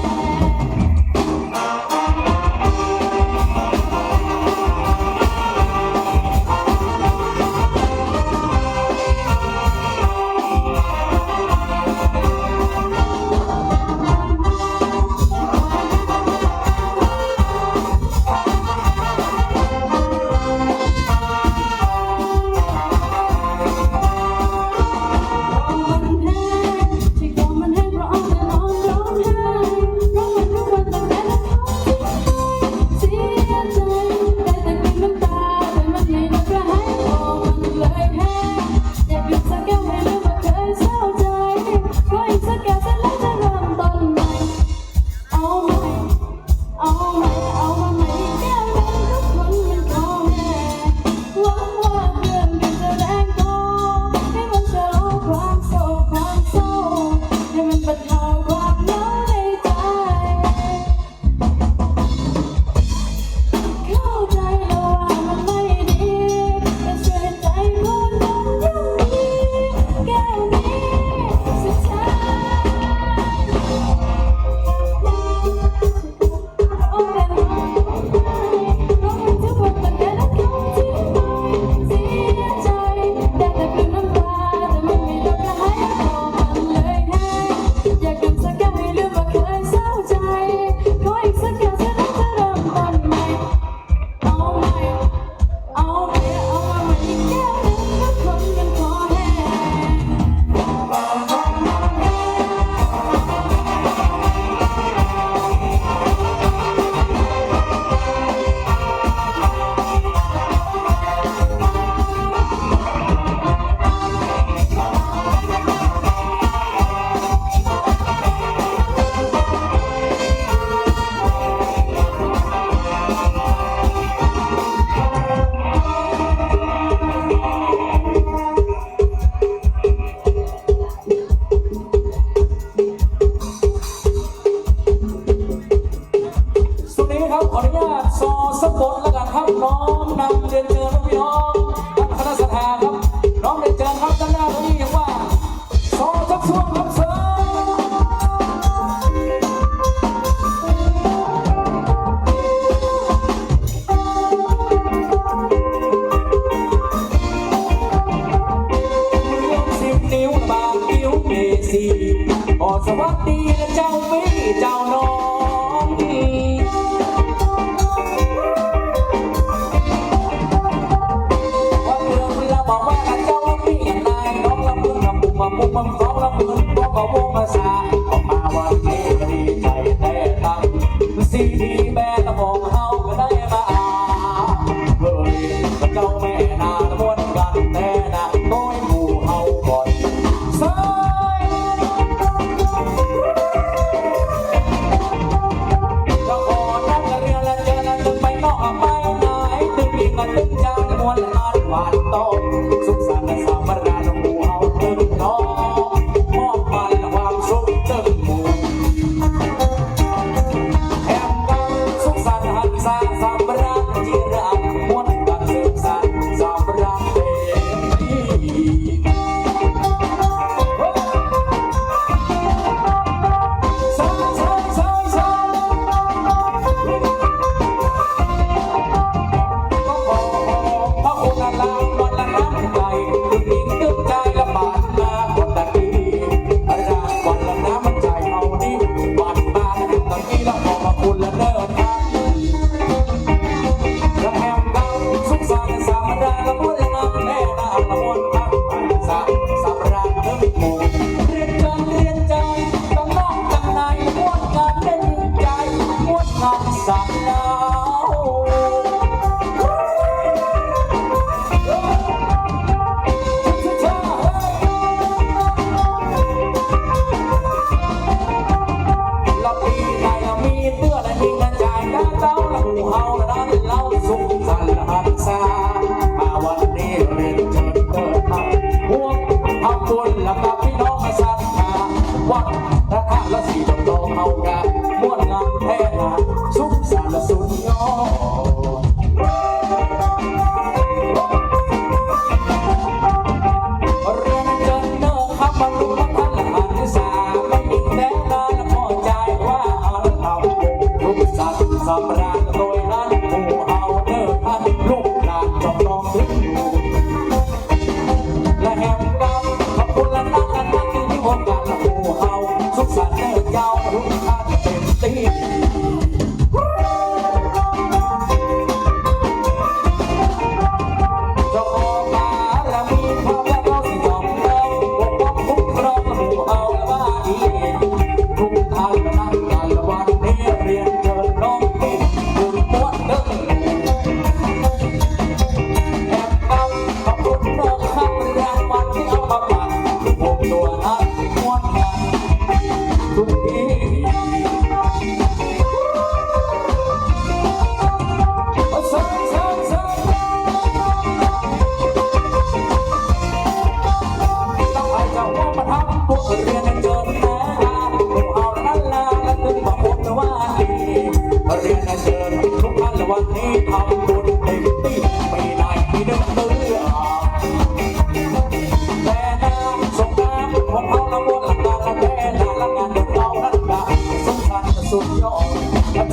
เอาใหม่ เอาใหม่ เอามาใหม่ แก้วหนึ่งทุกคนมันคอแห้ง หวังว่าเครื่องดื่มจะแลงพอ ให้มันชะลอความโศก ความเศร้า ให้มันบรรเทาความเหงาในใจ เข้าใจแล้วว่ามันไม่ดี แต่ช่วยใจคนหนุ่มอย่างนี้ แก้วนี้สุดท้าย เอาใหม่ เอามาใหม่ แก้วหนึ่งทุกคนมันคอแห้ง สุดนี้ครับ ขออนุญาตซอสักบทแล้วกันครับ น้อมนำเรียนเชิญพี่น้องครับ คณะศรัทธาครับ น้อมเรียนเชิญครับ ด้านหน้าตรงนี้ยังว่าง ซอสักช่วงครับ เชิญ สิบนิ้วบางปิ้วเมสี ขอสวัสดีนะเจ้าปี้เจ้าน้อง วันเดือนเวลาบอกว่าเจ้าปี้นายน้องละมึงละมุงละมุงมังสองละมึงก็มาวงภาษา ออกมาวันนี้ก็ดีใจแท้ครับ ซีดีแบนด์ละของเฮาก็ได้มาอ่าน เฮ้ย เจ้าแม่นางม่วนกันแท้นะ โดยหมู่เฮาก่อน เจ้าขอนักเรียนและเจอและตึงไปนอกไปไหน ตึงมีกันตึงเจ้าในมวลอันหวานต้ม สุขสันต์สำราญหมู่เฮาตึงน้อง มอบมันความสุขใจ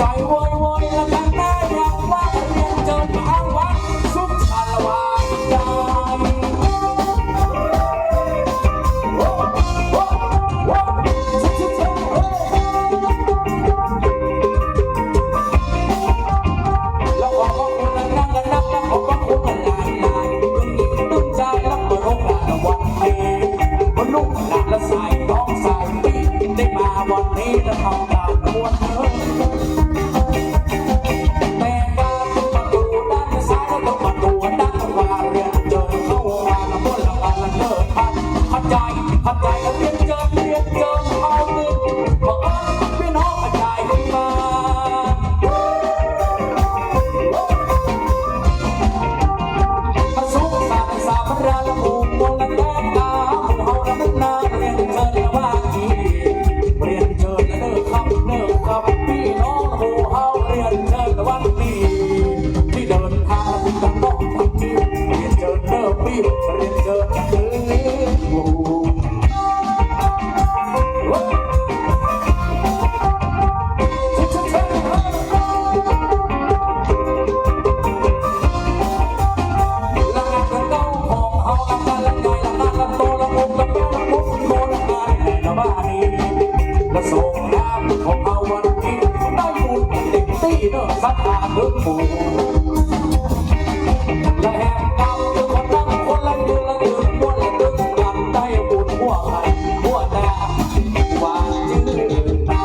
ใจ๋โวยโวยละกั๋นนะ อยากว่าเรียนเจิญมาอ้างวางสุขสันต์ละวาดได้ แล้วขอบพระคุณนะ นั่งกั๋นนัก แล้วขอบพระคุณหลายๆ ตึงหญิงตึงจาย แล้วเปิดโอกาสวันนี้ บรรลุหลานและสายน้องสายพี่ ได้มาวันนี้แล้วทำตามควรเถิด แต่มาประตูด้านซ้ายแล้วประตูด้านขวา เรียนเจิญเข้ามาละม่วนละกันละเลิศพัน เข้าใจ๋ เข้าใจ๋เรียนเจิญ เรียนเจิญเข้าตึก บอกว่าพี่น้องเข้าใจ๋มา มาสุขสันต์สามัญญาละหมู่มวลละแตงกา หมู่เฮาละมุกนา เรียนเจิญละว่าจี เรียนเจิญละเด้อครับ เด้อครับ พี่น้องหมู่เฮา เรียนเจิญละวันนี้ ที่เดินทางมาถึงด้านนอกพื้นที่ เรียนเจิญเด้อพี่ เรียนเจิญละเด้อ ละงานเก่าของเฮา ละงานละใหญ่ ละงานละโต ละมุกละแป้ว ละมุกโต ละงานในละบ้านนี้ ละสงกรานต์ของเฮาวันนี้ ได้บุญเต็มตี้เนอะ ศรัทธาเถิงหมู่ และแหมกำอยู่คนนั่งคนละยืน ละยืนม่วนละตึงกั๋น ได้บุญร่วมกั๋นทั่วหน้า หวานจื้นตา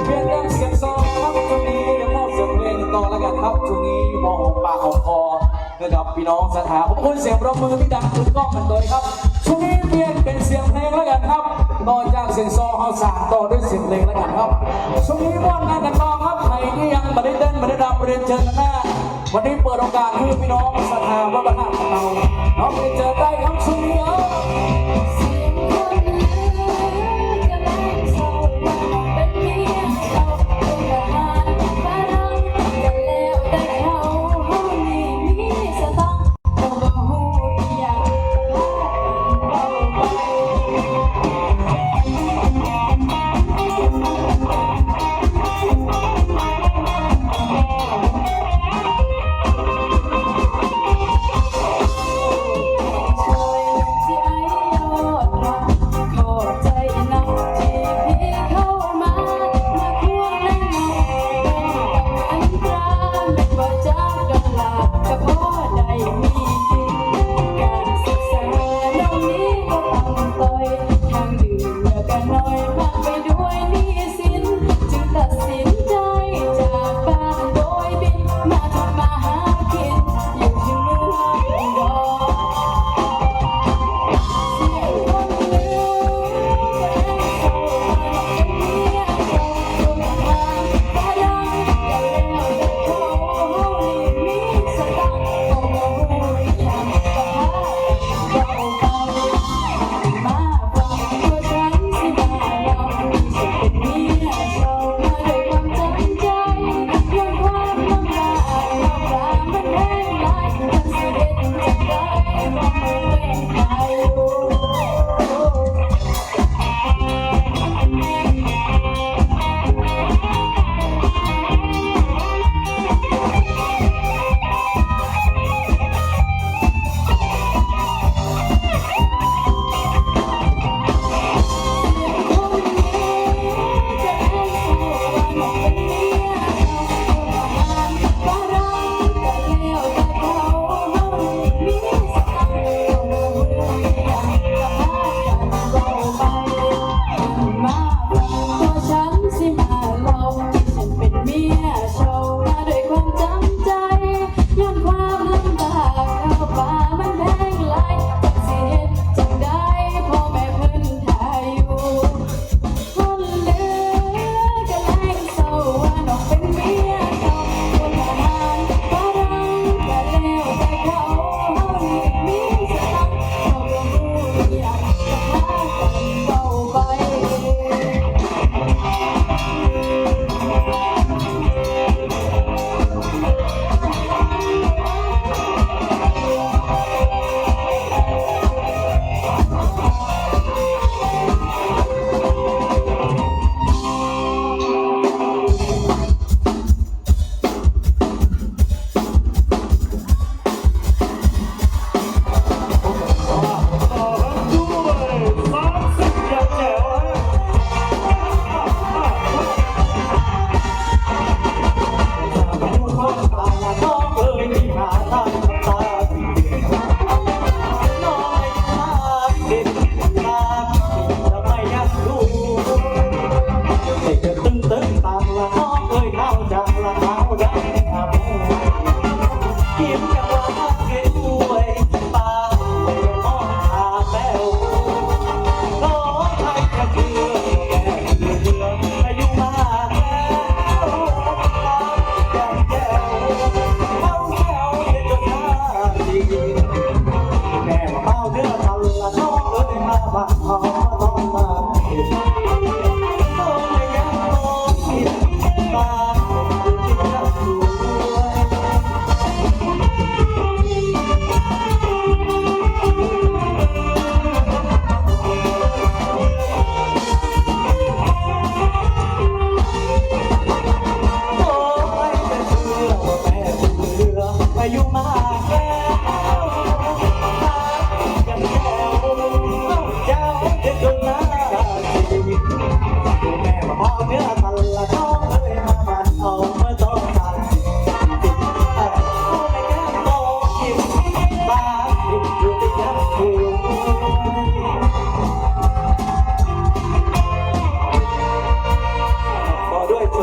เปลี่ยนแนวเสียงซอครับ ช่วงนี้เดี๋ยวมอบเสียงเพลงต่อแล้วกั๋นครับ ช่วงนี้มองหอมปากหอมคอนะครับ พี่น้องศรัทธา ขอบคุณเสียงปรบมือที่ดังกึกก้องกั๋นโดยครับ ช่วงนี้เปลี่ยนเป๋นเสียงเพลงแล้วกั๋นครับ ต่อจากเสียงซอเฮาสานต่อด้วยเสียงเพลงแล้วกั๋นครับ ช่วงนี้ม่วนกั๋นต่อครับ ใผที่ยังบ่ได้เต้นบ่ได้รำ เรียนเจิญหน้า วันนี้เปิดโอกาสหื้อพี่น้องศรัทธาวัดพระธาตุของเฮา น้องเรียนเจิญได้ครับ ช่วงนี้เอ้อ เสียงคนลือกำลังเศร้า ว่าน้องเป๋นเมียเก่า เป๋นทหารฝรั่ง แต่แล้วแต่เขา เฮานี่มีสตางค์ เฮาบ่ฮู้อิหยัง พากั๋นเว้าไป ช่วยเสียยอด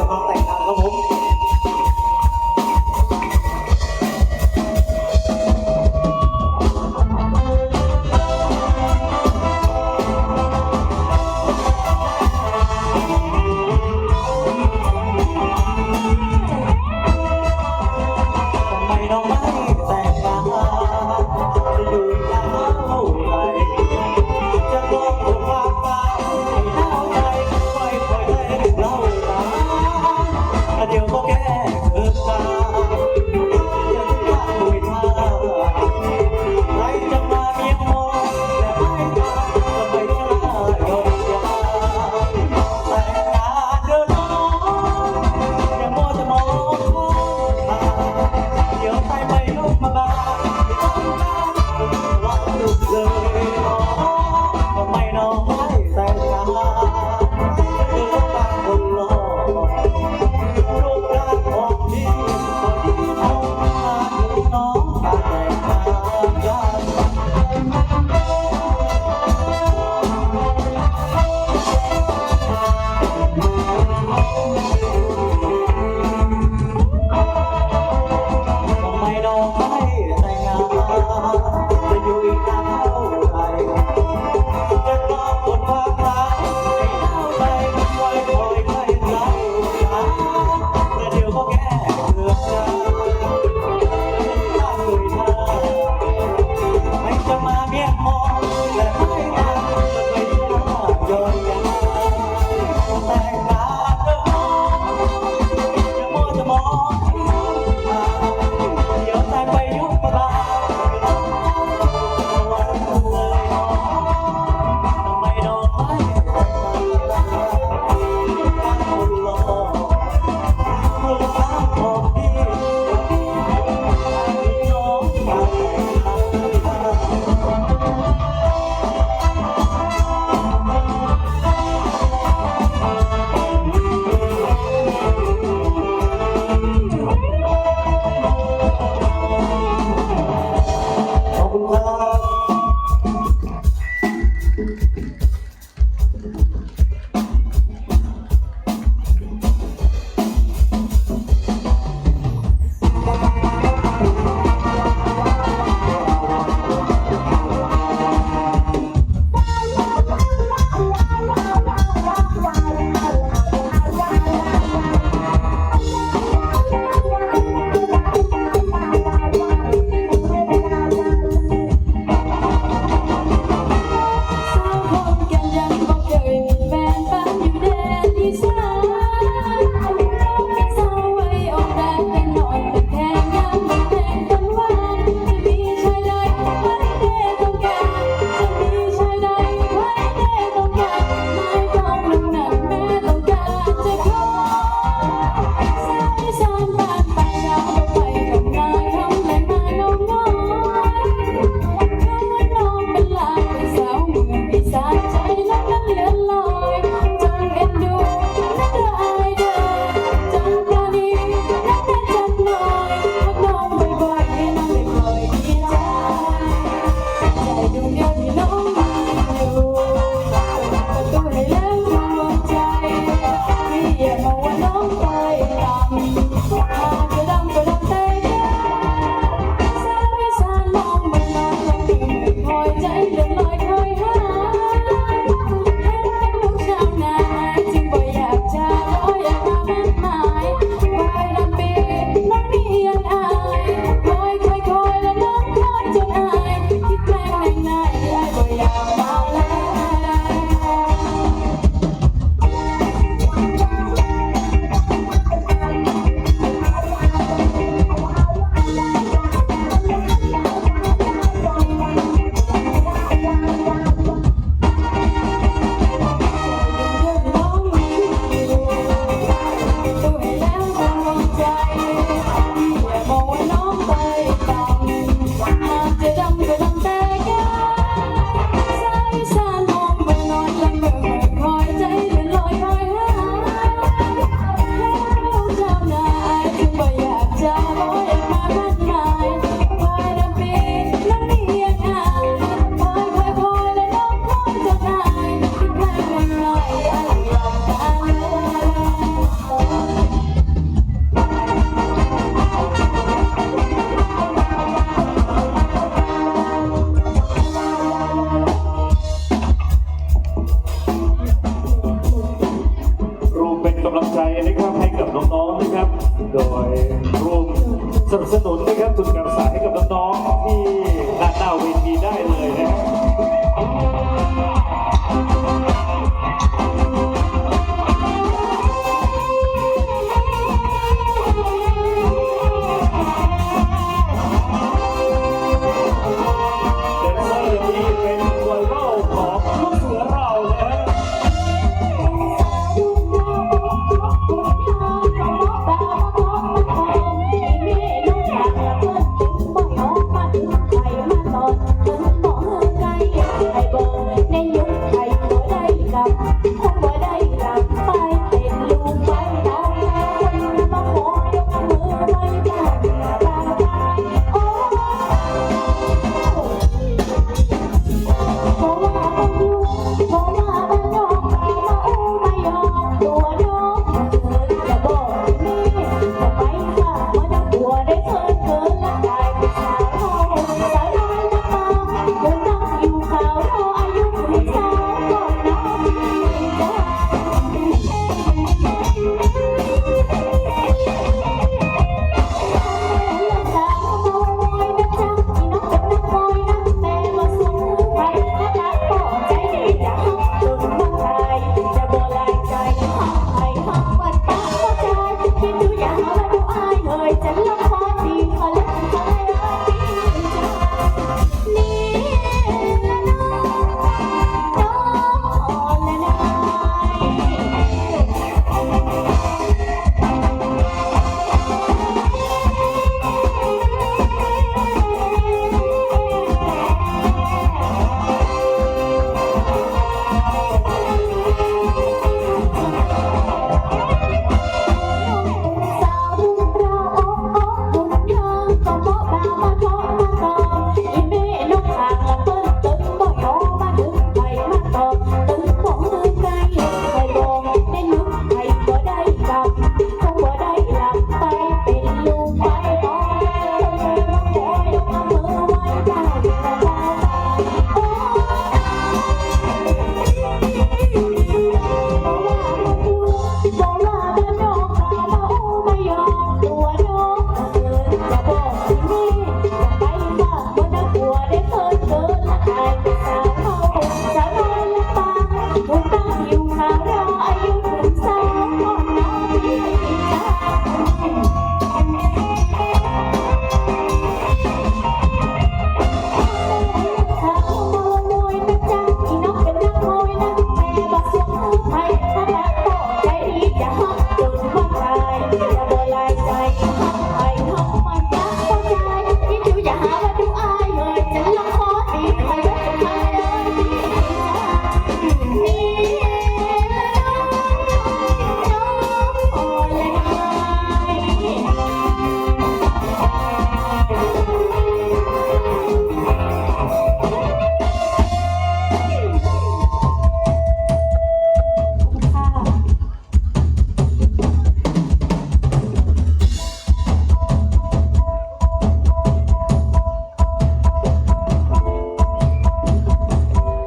งานแต่งงานครับผม ทำไมน้องไม่แต่งงาน จะอยู่อีกนานเท่าไหร่ จะรอความรักให้หนาวใจ ค่อยๆ ได้เล่าตา เดี๋ยวก็แก้เกิดตา อย่าลืมว่าคุยท่า ใครจะมาเมียมอง แต่ไม่ตา ก็ไม่กล้ายอมยา แต่งงานเถอะน้อง อย่ามัวแต่มองข้าม เดี๋ยวตายไปลูกมาบาน ไม่ต้องการความสุขเลยน้อง ทำไมน้องไม่แต่งงาน เธอต้องการคนหล่อ รูปร่างของพี่ก็ดีพอ พาลูกน้องมาแต่งงานกัน ทำไมน้องไม่แต่งงาน จะอยู่อีกนานเท่าไหร่ จะรอคนความรักให้หนาวใจ ค่อยๆ ค่อยๆ เล่าตา แต่เดี๋ยวก็แก้เกิดตา ใครจะมาเมียมอง แต่ไม่ตา จะไม่กล้ายอมยา แต่งงานเถอะน้อง นะครับ ให้กับน้องๆ นะครับ โดยร่วมสนับสนุนนะครับ ทุนการศึกษาให้กับน้องๆ ที่ด้านหน้าเวทีได้เลยนะครับ แดนเซอร์นี่เป็นไวรัลของลูกเสือเรานะฮะ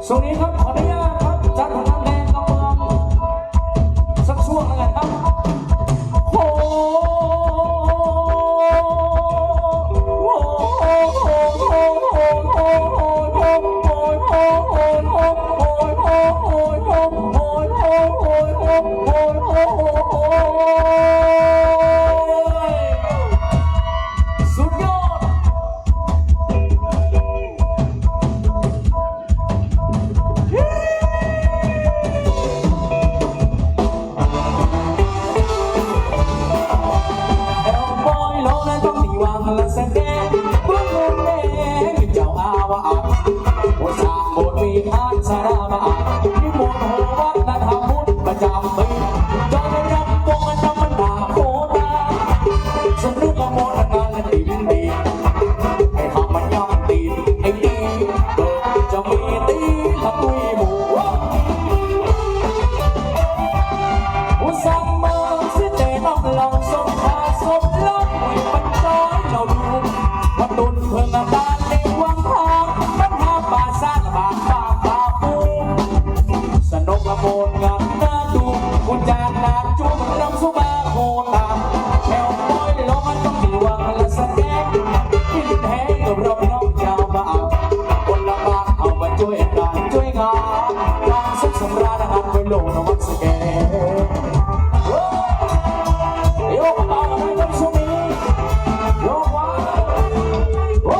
ช่วงนี้ครับ ขออนุญาตครับ จัดหนังแดงกำเมืองสักช่วงแล้วกันครับ โอ้โห สุดยอด แอวบอยโลนะต้องมีหวังละแสดง เพื่อนวงแดงเจ้าอาวาส ผู้สร้างโบสถ์วิหารสาราบ้าน นิมนต์หอวัดและทำบุญประจำปี จอยรำวงกันจำบรรดาโคตา สนุกกะมวลกันและติ่มดี ไอ้ทำมันย่ำตีน ไอ้ตีนเกิดจะมีตีนละตุยหมู่ ผู้สร้างเมืองสิเตน้ำลองสมภาสมลอง ไว้ปันจอยเราดู โอ้ ตาแถวปอยลงมันต้องมีวังละสะแกง กิ๋นแฮงกับเราพี่น้องจาวบ้าน คนละบ้านเอามาจ้วยกั๋นจ้วยกั๋น ความสุขสำราญนะครับ ไปลงนวัดสะแกง โอ้ โยกเบาๆ นะครับช่วงนี้ โยกไว้ โอ้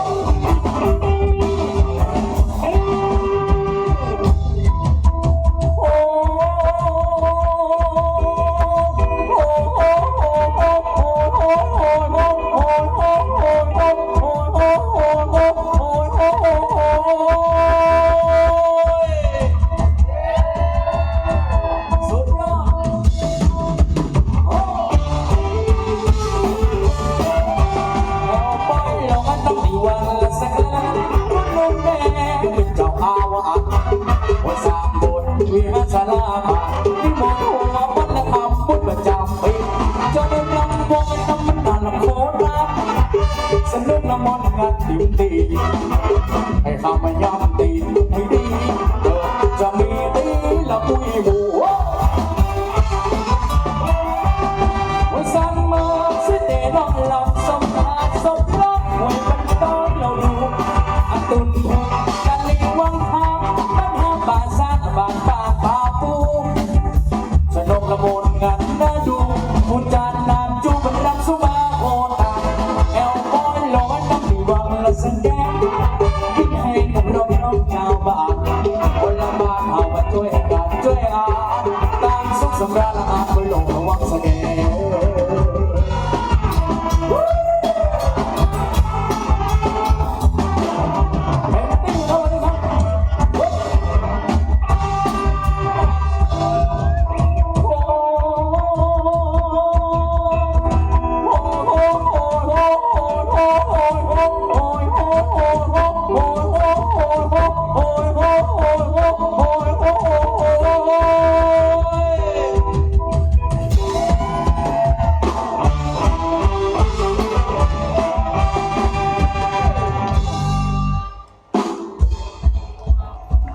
สุดยอด โอ้ เอาไปแล้วกันต้องมีวันละสักครั้ง คุณลุงแดงเป็นเจ้าอาวาส วัดสามบนวิหารศาลาบ้าน นิมนต์หัววันละคำ บุญประจำปี เจ้าเมืองลำวง น้ำมันดาลโคราช สนุกละม่วนงันติ่มตี ให้ข้ามาย้ำตีให้ดี เกิดจะมีตีละมุยหมู่ โอ้ โอ้ย สั่งมาสิเตะน้องลำสมภารสมรัก มวยกันตอนเราดู อาตุนกันลิงวังทาง ปัญหาป่าสร้างบ้านป่าป่าปู สนุกละม่วนงันน่าดู หมู่จานนานจูบรรลักสุมาโหตา แอวปอยลอยน้ำดีวังละสันแดง กิ๋นแฮงกับเราพี่น้องจาวบ้าน คนละบ้านเอามาจ้วยกั๋นจ้วยกั๋น ตามสุขสำราญละอาจไปลงนวัดสะแกง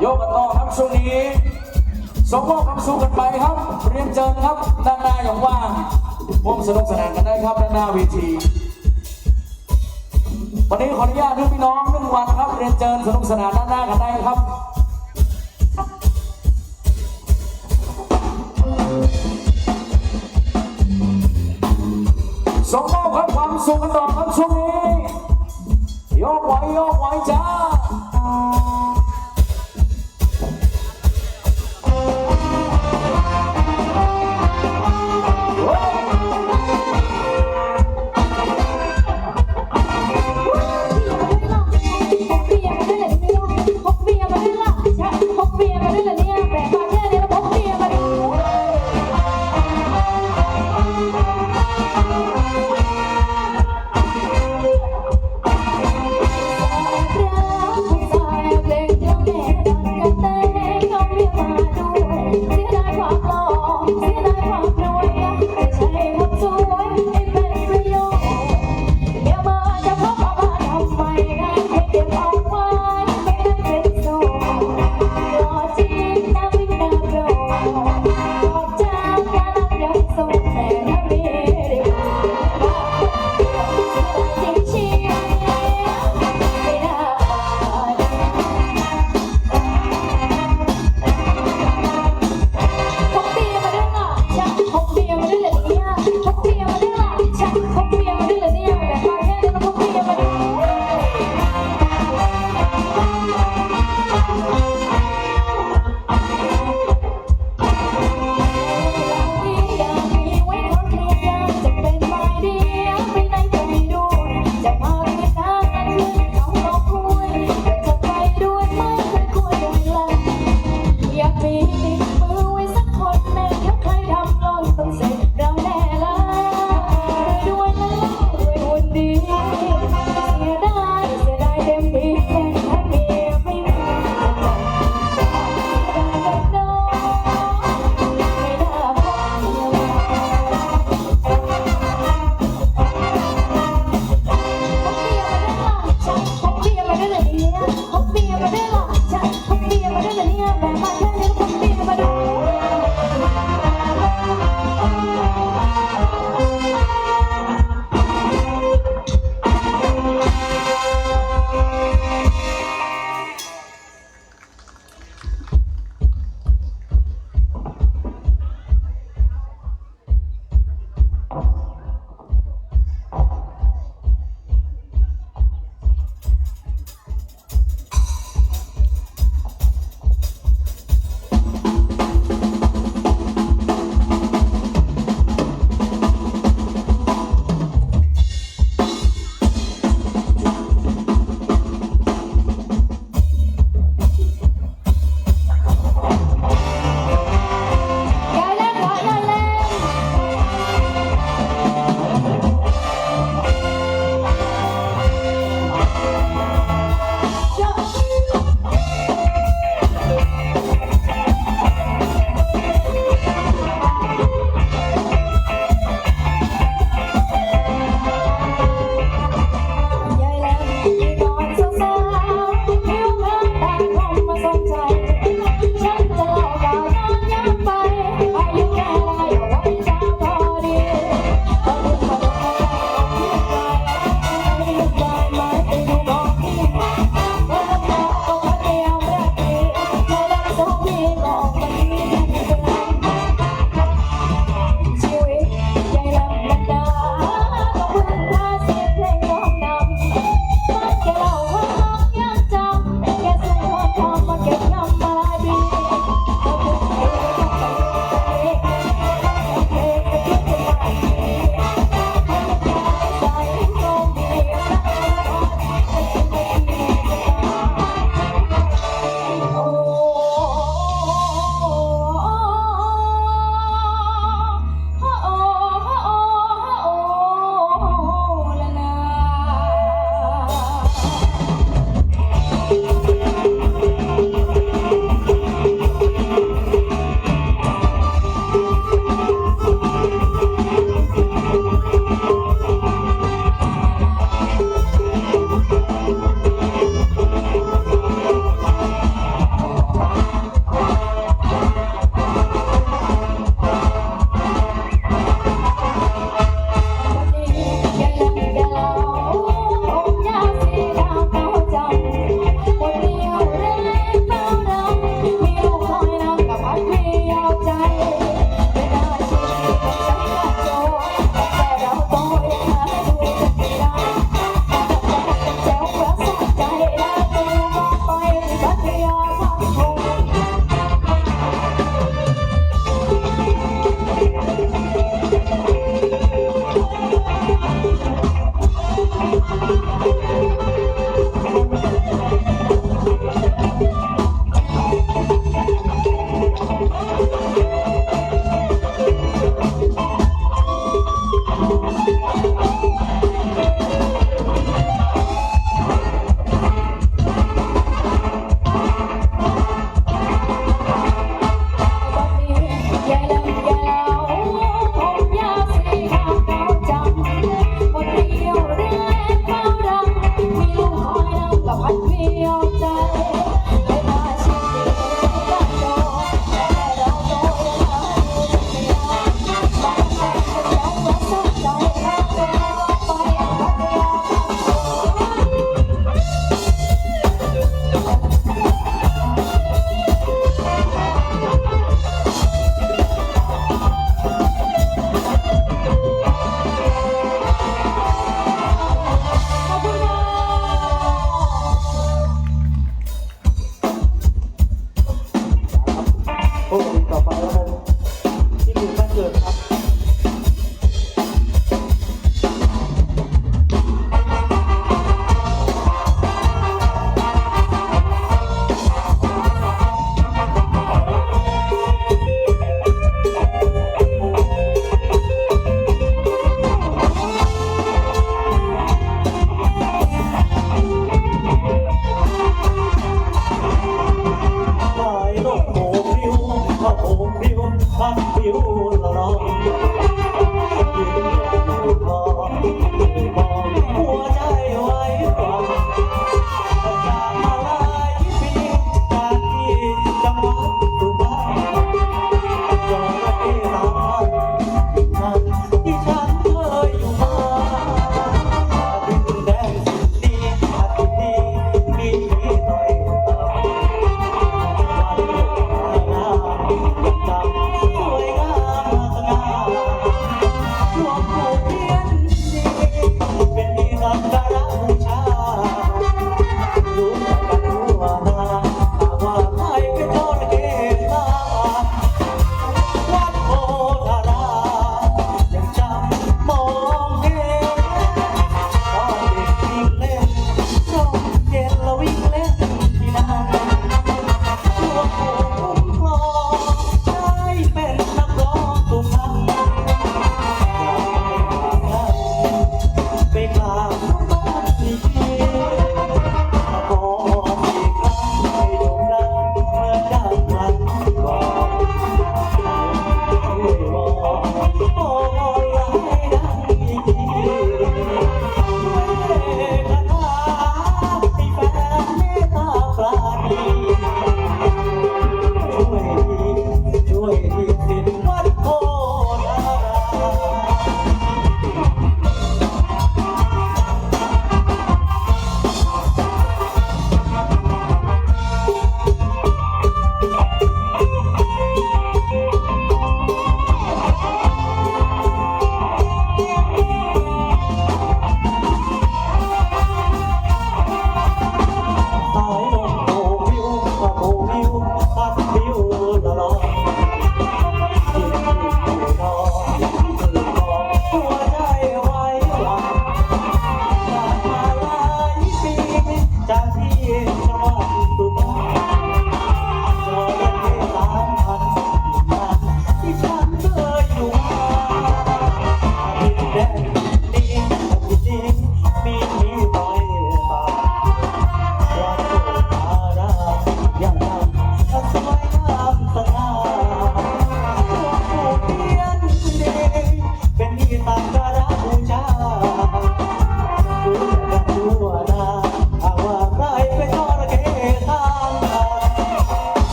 โยกกั๋นต่อครับ ช่วงนี้ส่งมอบความสุขกั๋นไปครับ เรียนเจิญครับ ด้านหน้าอย่างว่าง ร่วมสนุกสนานกั๋นได้ครับ ด้านหน้าเวที วันนี้ขออนุญาตให้พี่น้องนึ่งวันครับ เรียนเจิญสนุกสนานด้านหน้ากั๋นได้ครับ ส่งมอบครับ ความสุขกั๋นต่อครับ ช่วงนี้ โยกไหว โยกไหวจ้า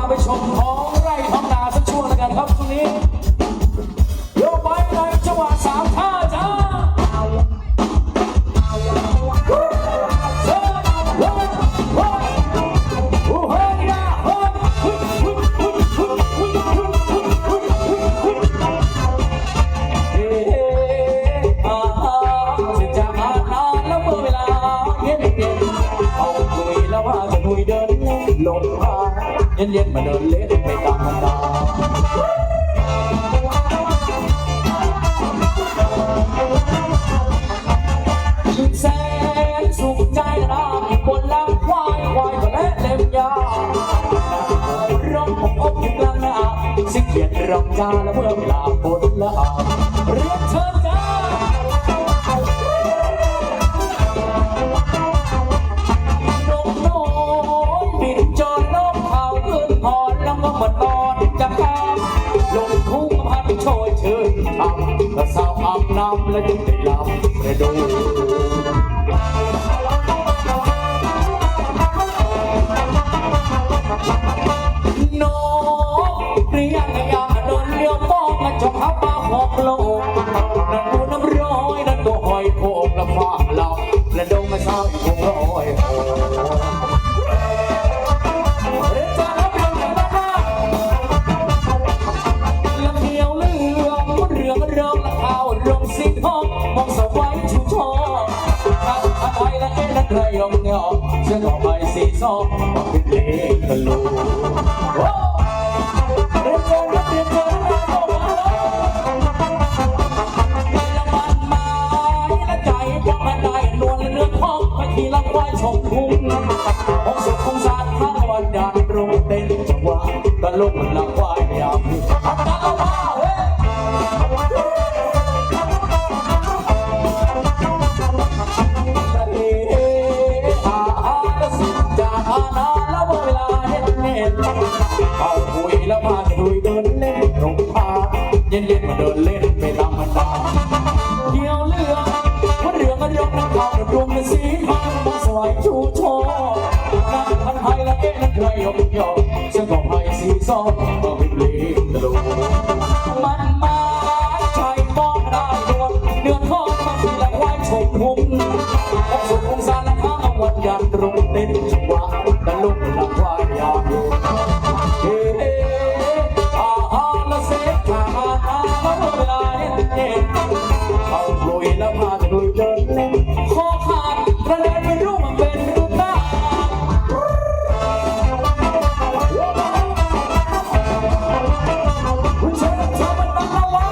ไปชมท้องไร่ท้องนาสักช่วงแล้วกันครับช่วงนี้ เดี๋ยวไปในจังหวะสามท่าจ้า เฮ้ อ่า เสร็จจากงานแล้วเมื่อเวลาเย็นๆ เอาหนุ่ยแล้วว่าจะหนุ่ยเดินเล่นลมพา เย็นๆ มาเดินเล่นไปตามธรรมดา แสนสุขใจนะ บนหลังควาย ควายก็แลเล็มหญ้า ร้องอบอบอยู่กลางนา สิเกียจร้องจ้า แล้วเมื่อเวลาฝนละอา เรียนเชิญจ้า นกน้อยบินจรนกเขาขึ้นหอ แล้วก็มาตอนจะข้าม ลงทุ่งพัดโชยชื่นช่ำ ก็สาวอาบน้ำแล้วจึงได้หลับกระดูก นกเรียกยามดนเดียวป้องกันจงหาปลาหอกโลก นั่นกูน้ำร้อย นั่นก็หอยโขงละฟางลำ และดงมาเศร้าอีกหกร้อยหก เรียนเชิญครับ เรียนเชิญครับ ลำเดียวเหลือง เหลืองเรืองละขาว ลงสีทอง มองสวัยชูชอบ ทางไทยและเอ็นและไทยยองยอง เสื้อดอกไม้สีส้ม มาเป็นเพลงตะลุง โอ้ เรียนเชิญครับ เรียนเชิญครับ ละมันไม้ละใจ พวกมันได้นวลเนื้อทอง ไปขี่ละควายชมทุ่ง องค์สุของค์สารทั้งวันดานรงเต้นจังหวะ ตะลุงละควายยาม อาการละว่า เฮ้ย อาหารละสิ จากอาณาละเวลาเห็นเห็น เอาคุยละพาคุยเดินเล่นลงพา เย็นๆ มาเดินเล่นไปตามบรรดา เขียวเหลือง เหลืองก็ยกน้ำขาวดวงเป็นสีทอง มาสวยชูโชว์ นั่งพันไทยละเอ๊ะ นั่นใครยกยก ซึ่งก็ไพสีส้ม ก็วิบลีตะลุง มันมาใช้ป้องได้ดวง เดือนทองมาทีละควายชมทุ่ง องค์สุของค์สารทั้งวันยันตรงเต็นจังหวะ ตะลุงละควายยามอยู่ เฮ้ อาหารละเสร็จ อาหารมาเวลาเย็นๆ เอาลุยละพาลุยเดินเล่น ขอขาดกระเด็นเป็นรูปมันเป็นรูปหน้า คุณเชิญชมมันมาแล้วว่า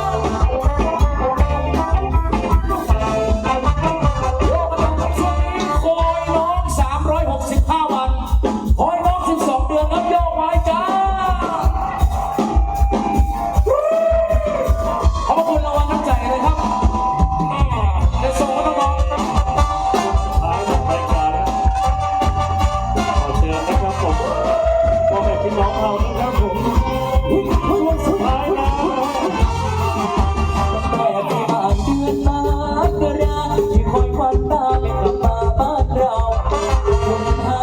โอ้ มาทำกับช่วงนี้คอยน้องสามร้อยหกสิบห้าวัน คอยน้องสิบสองเดือนครับ โยกไว้จ้า ขอบพระคุณรางวัลน้ำใจเลยครับ อ่า เดี๋ยวส่งให้น้องๆ สุดท้ายของรายการนะ ขอเชิญนะครับผม พ่อแม่พี่น้องเรานะครับผม ช่วงสุดท้ายนะ แต่ที่ผ่านเดือนมกรา ที่คอยควันตาไม่กลับมาบ้านเรา คุณพา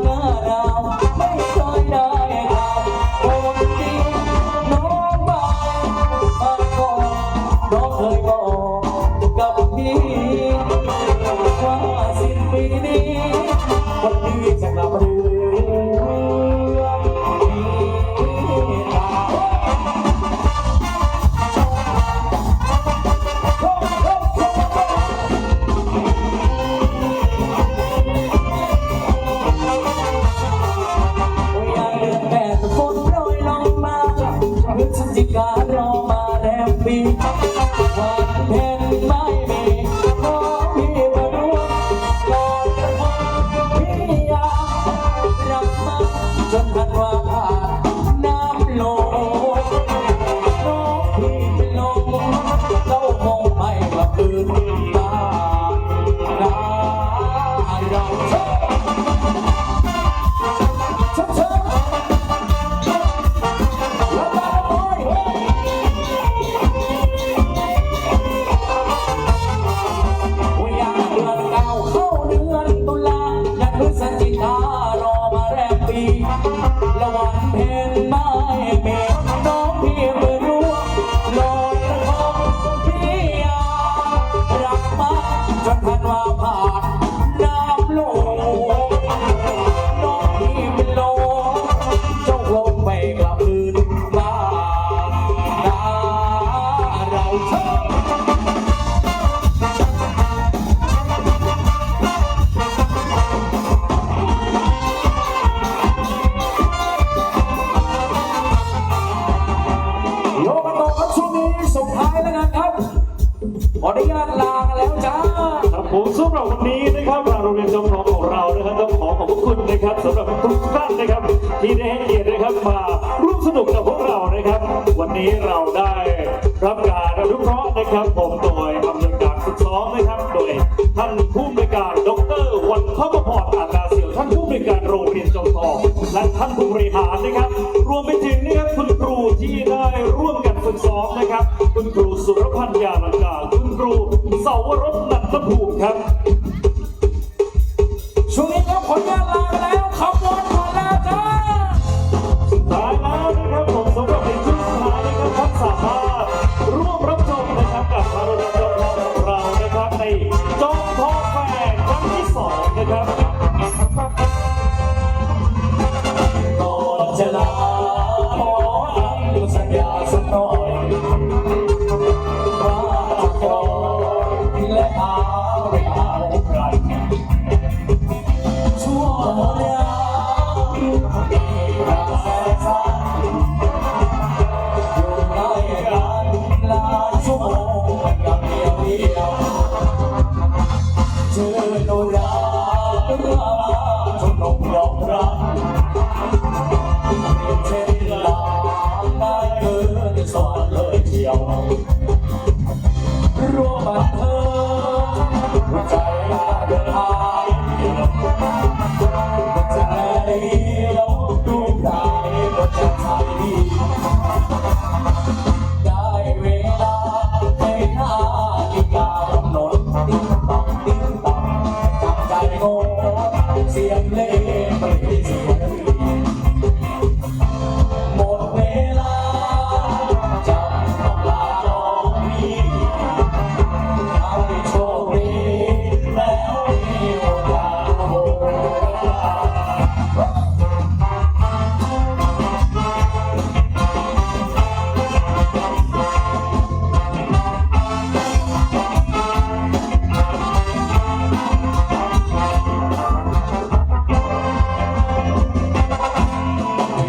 หน้าเราไม่เคยได้ข่าว คนดีน้องบ่าว บางคนน้องเคยบอกกับพี่ ว่าสิ้นปีนี้ คนดีจะกลับเรือน เดือนแปดฝนโปรยลงมา พฤศจิการอมาแรมปี วันเพ็ญไม่มี ขอพี่มาร่วมลอยกระทง พี่อยาก ลากันแล้วจ้า ครับผม สำหรับวันนี้นะครับ ทางโรงเรียนจอมทองของเรานะครับ ต้องขอขอบพระคุณนะครับ สำหรับทุกท่านนะครับ ที่ได้ให้เกียรตินะครับ มาร่วมสนุกกับพวกเรานะครับ วันนี้เราได้รับการอนุเคราะห์นะครับผม โดยอำนวยการฝึกซ้อมนะครับ โดยท่านผู้อำนวยการ ดอกเตอร์ วันทพพร อาจาเสี่ยว ท่านผู้อำนวยการโรงเรียนจอมทอง และท่านผู้บริหารนะครับ รวมไปถึงนะครับ คุณครูที่ได้ร่วมกันฝึกซ้อมนะครับ คุณครูสุรพันธ์ ยาลังกา คุณครูเสาวรส นันทภูมิครับ ช่วงนี้ครับ ขออนุญาตลาไปแล้ว ขอบคุณ ขอลาจ้า สุดท้ายแล้วนะครับผม สำหรับในช่วงสุดท้ายนะครับ ท่านสามารถร่วมรับชมนะครับ กับทางโรงเรียนจอมทองของเรานะครับ ในจอมทองแฟร์ครั้งที่สองนะครับ ก่อนจะลา ขออ้างสัญญาสักหน่อย ว่าจะคอยและหาไม่เอาใคร ชั่วโมงเดียวมีเวลาสั้นๆ อยู่ใกล้กันหลายชั่วโมง อย่างเดียวเดียว เจอโนรา เมื่อมาชุมนุมดอกรัก เช่นลาได้เกินสวรรค์เลยเชียว ร่วมบันเทิงหัวใจลาเดินทาง หัวใจเดียวดวงดาวหัวใจไทย ได้เวลาในนาฬิกากำหนด ติ๊งต๊อง ติ๊งต๊อง จับใจโง่ เสียงเพลงเปลี่ยนเสียง หมดเวลา จะต้องลาน้องพี่ ให้โชคดี แล้วมีโอกาสพบกัน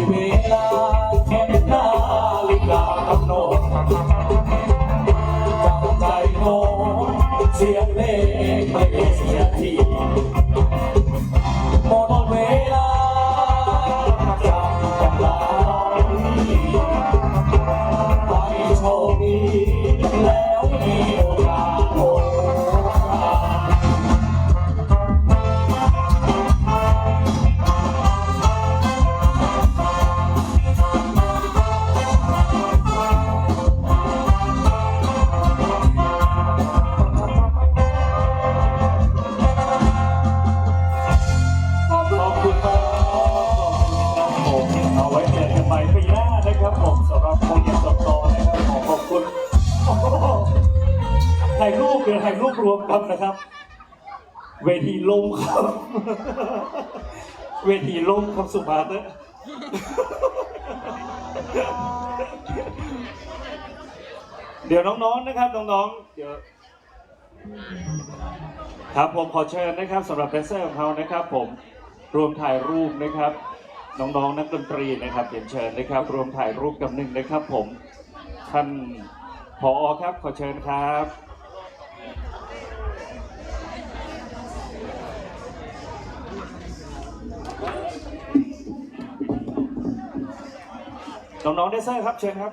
เวลาเข็มนาฬิกากำหนด จับใจโง่ เสียงเพลงไม่เสียที หมดเวลา จะต้องลาน้องพี่ ให้โชคดี แล้วมีโอกาสพบกัน ขอบคุณครับ ขอบคุณครับผม เอาไว้เจอกันใหม่ปีหน้านะครับผม สำหรับโรงเรียนจอมทองนะครับ ขอขอบคุณ โอ้โห ถ่ายรูป เดี๋ยวถ่ายรูปรวมกันนะครับ เวทีล่มครับ เวทีล่มครับ สุภาพเถอะ เดี๋ยวน้องๆ นะครับ น้องๆ เดี๋ยว ครับผม ขอเชิญนะครับ สำหรับแดนเซอร์ของเรานะครับผม รวมถ่ายรูปนะครับ น้องๆ นักดนตรีนะครับ เรียนเชิญนะครับ รวมถ่ายรูปกำนึ่งนะครับผม ท่าน ผอ.ครับ ขอเชิญครับ น้องๆ แดนเซอร์ครับ เชิญครับ